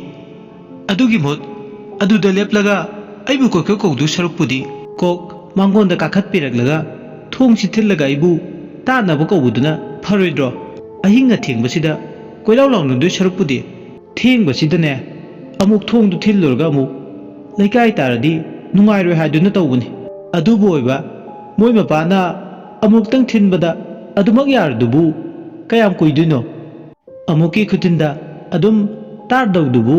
ꯑꯗꯨꯒꯤ ꯃꯍꯨꯠ ꯑꯗꯨꯗ ꯂꯦꯞꯂꯒ ꯑꯩꯕꯨ ꯀꯣꯏꯀꯣꯏ ꯀꯧꯗꯨ ꯁꯔꯨꯛꯄꯨꯗꯤ ꯀꯣꯛ ꯃꯥꯡꯒꯣꯟꯗ ꯀꯥꯈꯠꯄꯤꯔꯛꯂꯒ ꯊꯣꯡꯁꯤ ꯊꯤꯜꯂꯒ ꯑꯩꯕꯨ ꯇꯥꯅꯕ ꯀꯧꯕꯗꯨꯅ ꯐꯔꯣꯏꯗ꯭ꯔꯣ? ꯑꯍꯤꯡ ꯑꯊꯦꯡꯕꯁꯤꯗ ꯀꯣꯏꯂꯥꯎ ꯂꯥꯎꯅꯗꯣꯏ ꯁꯔꯨꯛꯄꯨꯗꯤ ꯊꯦꯡꯕꯁꯤꯗꯅꯦ ꯑꯃꯨꯛ ꯊꯣꯡꯗꯨ ꯊꯤꯜꯂꯨꯔꯒ ꯑꯃꯨꯛ ꯂꯩꯀꯥꯏ ꯇꯥꯔꯗꯤ ꯅꯨꯡꯉꯥꯏꯔꯣꯏ ꯍꯥꯏꯗꯨꯅ ꯇꯧꯕꯅꯤ꯫ ꯑꯗꯨꯕꯨ ꯑꯣꯏꯕ ꯃꯣꯏ ꯃꯄꯥꯅ ꯑꯃꯨꯛꯇꯪ ꯊꯤꯟꯕꯗ ꯑꯗꯨꯃꯛ ꯌꯥꯔꯗꯨꯕꯨ ꯀꯌꯥꯝ ꯀꯨꯏꯗꯣꯏꯅꯣ? ꯑꯃꯨꯛꯀꯤ ꯈꯨꯊꯤꯟꯗ ꯑꯗꯨꯝ ꯇꯥꯔꯗꯧꯗꯨꯕꯨ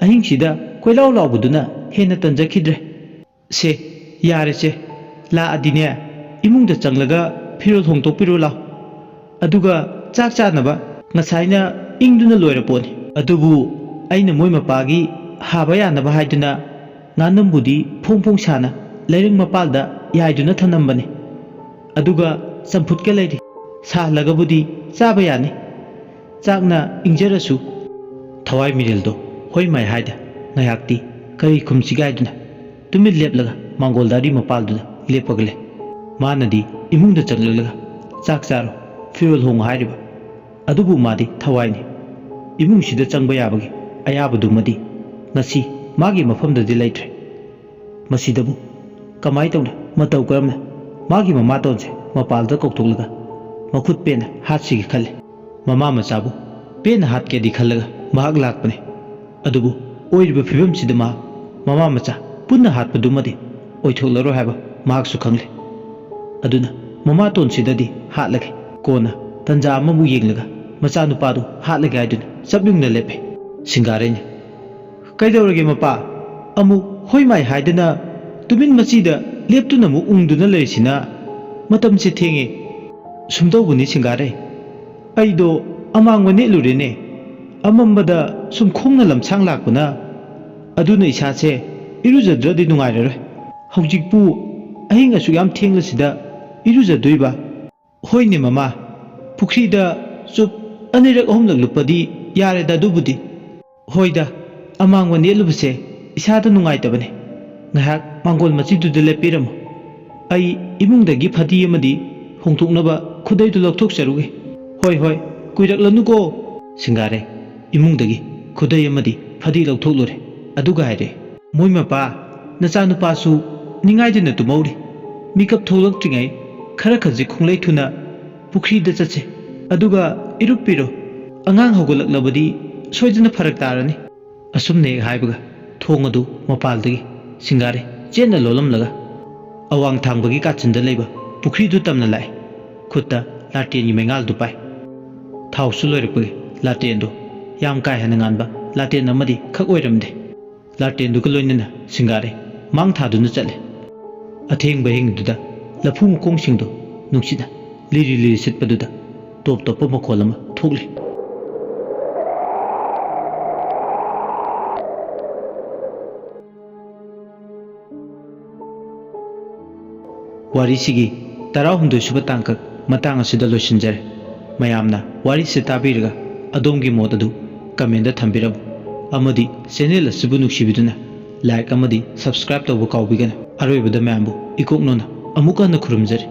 ꯑꯍꯤꯡꯁꯤꯗ ꯀꯣꯏꯂꯥꯎ ꯂꯥꯎꯕꯗꯨꯅ ꯍꯦꯟꯅ ꯇꯟꯖꯈꯤꯗ꯭ꯔꯦ꯫ ꯁꯦ, ꯌꯥꯔꯦꯁꯦ, ꯂꯥꯛꯑꯗꯤꯅꯦ ꯏꯃꯨꯡꯗ ꯆꯪꯂꯒ ꯐꯤꯔꯣꯜ ꯍꯣꯡꯗꯣꯛꯄꯤꯔꯣ ꯂꯥꯎ꯫ ꯑꯗꯨꯒ ꯆꯥꯛ ꯆꯥꯅꯕ ꯉꯁꯥꯏꯅ ꯏꯪꯗꯨꯅ ꯂꯣꯏꯔ ꯄꯣꯠꯅꯤ꯫ ꯑꯗꯨꯕꯨ ꯑꯩꯅ ꯃꯣꯏ ꯃꯄꯥꯒꯤ ꯍꯥꯕ ꯌꯥꯅꯕ ꯍꯥꯏꯗꯨꯅ ꯉꯥꯅꯝꯕꯨꯗꯤ ꯐꯣꯡ ꯐꯣꯡ ꯁꯥꯅ ꯂꯩꯔꯪ ꯃꯄꯥꯜꯗ ꯌꯥꯏꯗꯨꯅ ꯊꯅꯝꯕꯅꯤ꯫ ꯑꯗꯨꯒ ꯆꯝꯐꯨꯠꯀ ꯂꯩꯔꯤ꯫ ꯁꯥꯍꯜꯂꯒꯕꯨꯗꯤ ꯆꯥꯕ ꯌꯥꯅꯤ꯫ ꯆꯥꯛꯅ ꯏꯪꯖꯔꯁꯨ꯫ ꯊꯋꯥꯏ ꯃꯤꯔꯦꯜꯗꯣ ꯍꯣꯏ ꯃꯥꯏ ꯍꯥꯏꯗ ꯉꯥꯏꯍꯥꯛꯇꯤ ꯀꯔꯤ ꯈꯨꯝꯁꯤꯒꯦ ꯍꯥꯏꯗꯨꯅ ꯇꯨꯃꯤꯟ ꯂꯦꯞꯂꯒ ꯃꯥꯡꯒꯣꯜ ꯗꯥꯔꯤ ꯃꯄꯥꯜꯗꯨꯗ ꯂꯦꯞꯄꯒ ꯂꯩ꯫ ꯃꯥꯅꯗꯤ ꯏꯃꯨꯡꯗ ꯆꯪꯂꯛꯂꯒ ꯆꯥꯛ ꯆꯥꯔꯣ, ꯐꯤꯔꯣꯜ ꯍꯣꯡꯉꯣ ꯍꯥꯏꯔꯤꯕ꯫ ꯑꯗꯨꯕꯨ ꯃꯥꯗꯤ ꯊꯋꯥꯏꯅꯤ꯫ ꯏꯃꯨꯡꯁꯤꯗ ꯆꯪꯕ ꯌꯥꯕꯒꯤ ꯑꯌꯥꯕꯗꯨꯃꯗꯤ ꯉꯁꯤ ꯃꯥꯒꯤ ꯃꯐꯝꯗꯗꯤ ꯂꯩꯇ꯭ꯔꯦ꯫ ꯃꯁꯤꯗꯕꯨ ꯀꯃꯥꯏ ꯇꯧꯅ, ꯃꯇꯧ ꯀꯔꯝꯅ ꯃꯥꯒꯤ ꯃꯃꯥꯇꯣꯟꯁꯦ ꯃꯄꯥꯜꯗ ꯀꯧꯊꯣꯛꯂꯒ ꯃꯈꯨꯠ ꯄꯦꯟꯅ ꯍꯥꯠꯁꯤꯒꯦ ꯈꯜꯂꯤ꯫ ꯃꯃꯥ ꯃꯆꯥꯕꯨ ꯄꯦꯟꯅ ꯍꯥꯠꯀꯦꯗꯤ ꯈꯜꯂꯒ ꯃꯍꯥꯛ ꯂꯥꯛꯄꯅꯤ꯫ ꯑꯗꯨꯕꯨ ꯑꯣꯏꯔꯤꯕ ꯐꯤꯕꯝꯁꯤꯗ ꯃꯍꯥꯛ ꯃꯃꯥ ꯃꯆꯥ ꯄꯨꯟꯅ ꯍꯥꯠꯄꯗꯨꯃꯗꯤ ꯑꯣꯏꯊꯣꯛꯂꯔꯣꯏ ꯍꯥꯏꯕ ꯃꯍꯥꯛꯁꯨ ꯈꯪꯂꯦ꯫ ꯑꯗꯨꯅ ꯃꯃꯥꯇꯣꯟꯁꯤꯗꯗꯤ ꯍꯥꯠꯂꯒꯦ, ꯀꯣꯟꯅ ꯇꯟꯖꯥ ꯑꯃꯕꯨ ꯌꯦꯡꯂꯒ ꯃꯆꯥꯅꯨꯄꯥꯗꯨ ꯍꯥꯠꯂꯒꯦ ꯍꯥꯏꯗꯨꯅ ꯆꯞ ꯌꯨꯡꯅ ꯂꯦꯞꯄꯦ꯫ ꯁꯤꯡꯒꯥꯔꯩꯅ, "ꯀꯩꯗꯧꯔꯒꯦ ꯃꯄꯥ? ꯑꯃꯨꯛ ꯍꯣꯏ ꯃꯥꯏ ꯍꯥꯏꯗꯅ ꯇꯨꯃꯤꯟ ꯃꯆꯤꯗ ꯂꯦꯞꯇꯨꯅ ꯑꯃꯨꯛ ꯎꯪꯗꯨꯅ ꯂꯩꯔꯤꯁꯤꯅ? ꯃꯇꯝꯁꯦ ꯊꯦꯡꯉꯦ꯫ ꯁꯨꯝ ꯇꯧꯕꯅꯤ ꯁꯤꯡꯒꯥꯔꯩ, ꯑꯩꯗꯣ ꯑꯃꯥꯡꯕ ꯅꯦꯠꯂꯨꯔꯦꯅꯦ꯫ ꯑꯃꯝꯕꯗ ꯁꯨꯝ ꯈꯣꯡꯅ ꯂꯝꯁꯥꯡ ꯂꯥꯛꯄꯅ꯫ ꯑꯗꯨꯅ ꯏꯁꯥꯁꯦ ꯏꯔꯨꯖꯗ꯭ꯔꯗꯤ ꯅꯨꯡꯉꯥꯏꯔꯔꯣꯏ꯫ ꯍꯧꯖꯤꯛꯄꯨ ꯑꯍꯤꯡ ꯑꯁꯨꯛ ꯌꯥꯝ ꯊꯦꯡꯂꯁꯤꯗ ꯏꯔꯨꯖꯗꯣꯏꯕ?" "ꯍꯣꯏꯅꯦ ꯃꯃꯥ, ꯄꯨꯈ꯭ꯔꯤꯗ ꯆꯨꯞ ꯑꯅꯤꯔꯛ ꯑꯍꯨꯝꯂꯛ ꯂꯨꯞꯄꯗꯤ ꯌꯥꯔꯦꯗ ꯑꯗꯨꯕꯨꯗꯤ꯫ ꯍꯣꯏꯗ, ꯑꯃꯥꯡꯕ ꯅꯦꯠꯂꯨꯕꯁꯦ ꯏꯁꯥꯗ ꯅꯨꯡꯉꯥꯏꯇꯕꯅꯦ꯫ ꯉꯥꯏꯍꯥꯛ ꯃꯥꯡꯒꯣꯜ ꯃꯆꯤꯗꯨꯗ ꯂꯦꯞꯄꯤꯔꯝꯃꯨ꯫ ꯑꯩ ꯏꯃꯨꯡꯗꯒꯤ ꯐꯗꯤ ꯑꯃꯗꯤ ꯍꯣꯡꯗꯣꯛꯅꯕ ꯈꯨꯗꯩꯗꯨ ꯂꯧꯊꯣꯛꯆꯔꯨꯒꯦ꯫" "ꯍꯣꯏ, ꯍꯣꯏ, ꯀꯨꯏꯔꯛꯂꯅꯨꯀꯣ꯫" ꯁꯤꯡꯒꯥꯔꯩ ꯏꯃꯨꯡꯗꯒꯤ ꯈꯨꯗꯩ ꯑꯃꯗꯤ ꯐꯗꯤ ꯂꯧꯊꯣꯛꯂꯨꯔꯦ꯫ ꯑꯗꯨꯒ ꯍꯥꯏꯔꯦ, "ꯃꯣꯏ ꯃꯄꯥ, ꯅꯆꯥꯅꯨꯄꯥꯁꯨ ꯅꯤꯡꯉꯥꯏꯗꯅ ꯇꯨꯝꯍꯧꯔꯤ꯫ ꯃꯤꯀꯞ ꯊꯣꯛꯂꯛꯇ꯭ꯔꯤꯉꯩ ꯈꯔ ꯈꯖꯤꯛ ꯈꯣꯡꯂꯩ ꯊꯨꯅ ꯄꯨꯈ꯭ꯔꯤꯗ ꯆꯠꯁꯦ꯫ ꯑꯗꯨꯒ ꯏꯔꯨꯞꯄꯤꯔꯣ꯫ ꯑꯉꯥꯡ ꯍꯧꯒꯠꯂꯛꯂꯕꯗꯤ ꯁꯣꯏꯗꯅ ꯐꯔꯛ ꯇꯥꯔꯅꯤ꯫" ꯑꯁꯨꯝꯅ ꯍꯦꯛ ꯍꯥꯏꯕꯒ ꯊꯣꯡ ꯑꯗꯨ ꯃꯄꯥꯜꯗꯒꯤ ꯁꯤꯡꯒꯥꯔꯩ ꯆꯦꯠꯅ ꯂꯣꯜꯂꯝꯂꯒ ꯑꯋꯥꯡ ꯊꯥꯡꯕꯒꯤ ꯀꯥꯆꯤꯟꯗ ꯂꯩꯕ ꯄꯨꯈ꯭ꯔꯤꯗꯨ ꯇꯝꯅ ꯂꯥꯛꯑꯦ꯫ ꯈꯨꯠꯇ ꯂꯥꯇꯦꯟꯒꯤ ꯃꯩꯉꯥꯜꯗꯨ ꯄꯥꯏ꯫ ꯊꯥꯎꯁꯨ ꯂꯣꯏꯔꯛꯄꯒꯤ ꯂꯥꯇꯦꯟꯗꯨ ꯌꯥꯝ ꯀꯥ ꯍꯦꯟꯅ ꯉꯥꯟꯕ ꯂꯥꯇꯦꯟ ꯑꯃꯗꯤ ꯈꯛ ꯑꯣꯏꯔꯝꯗꯦ꯫ ꯂꯥꯇꯦꯟꯗꯨꯒ ꯂꯣꯏꯅꯅ ꯁꯤꯡꯒꯥꯔꯩ ꯃꯥꯡ ꯊꯥꯗꯨꯅ ꯆꯠꯂꯦ꯫ ꯑꯊꯦꯡꯕ ꯑꯍꯤꯡꯗꯨꯗ ꯂꯐꯨ ꯃꯈꯣꯡꯁꯤꯡꯗꯨ ꯅꯨꯡꯁꯤꯠꯅ ꯂꯤꯔꯤ ꯂꯤꯔꯤ ꯁꯤꯠꯄꯗꯨꯗ ꯇꯣꯞ ꯇꯣꯞꯄ ꯃꯈꯣꯜ ꯑꯃ ꯊꯣꯛꯂꯤ꯫ ꯋꯥꯔꯤꯁꯤꯒꯤ ꯇꯔꯥꯍꯨꯝꯗꯣꯏ ꯁꯨꯕ ꯇꯥꯡꯀꯛ ꯃꯇꯥꯡ ꯑꯁꯤꯗ ꯂꯣꯏꯁꯤꯟꯖꯔꯦ꯫ ꯃꯌꯥꯝꯅ ꯋꯥꯔꯤꯁꯤ ꯇꯥꯕꯤꯔꯒ ꯑꯗꯣꯝꯒꯤ ꯃꯣꯠ ꯑꯗꯨ comment ꯊꯝꯕꯤꯔꯝꯃꯨ꯫ ꯑꯃꯗꯤ channel ꯑꯁꯤꯕꯨ ꯅꯨꯡꯁꯤꯕꯤꯗꯨꯅ like ꯑꯃꯗꯤ subscribe ꯇꯧꯕ ꯀꯥꯎꯕꯤꯒꯅꯨ꯫ ꯑꯔꯣꯏꯕꯗ ꯃꯌꯥꯝꯕꯨ ꯏꯀꯣꯛꯅꯣꯅ ꯑꯃꯨꯛ ꯍꯟꯅ ꯈꯨꯔꯨꯝꯖꯔꯤ꯫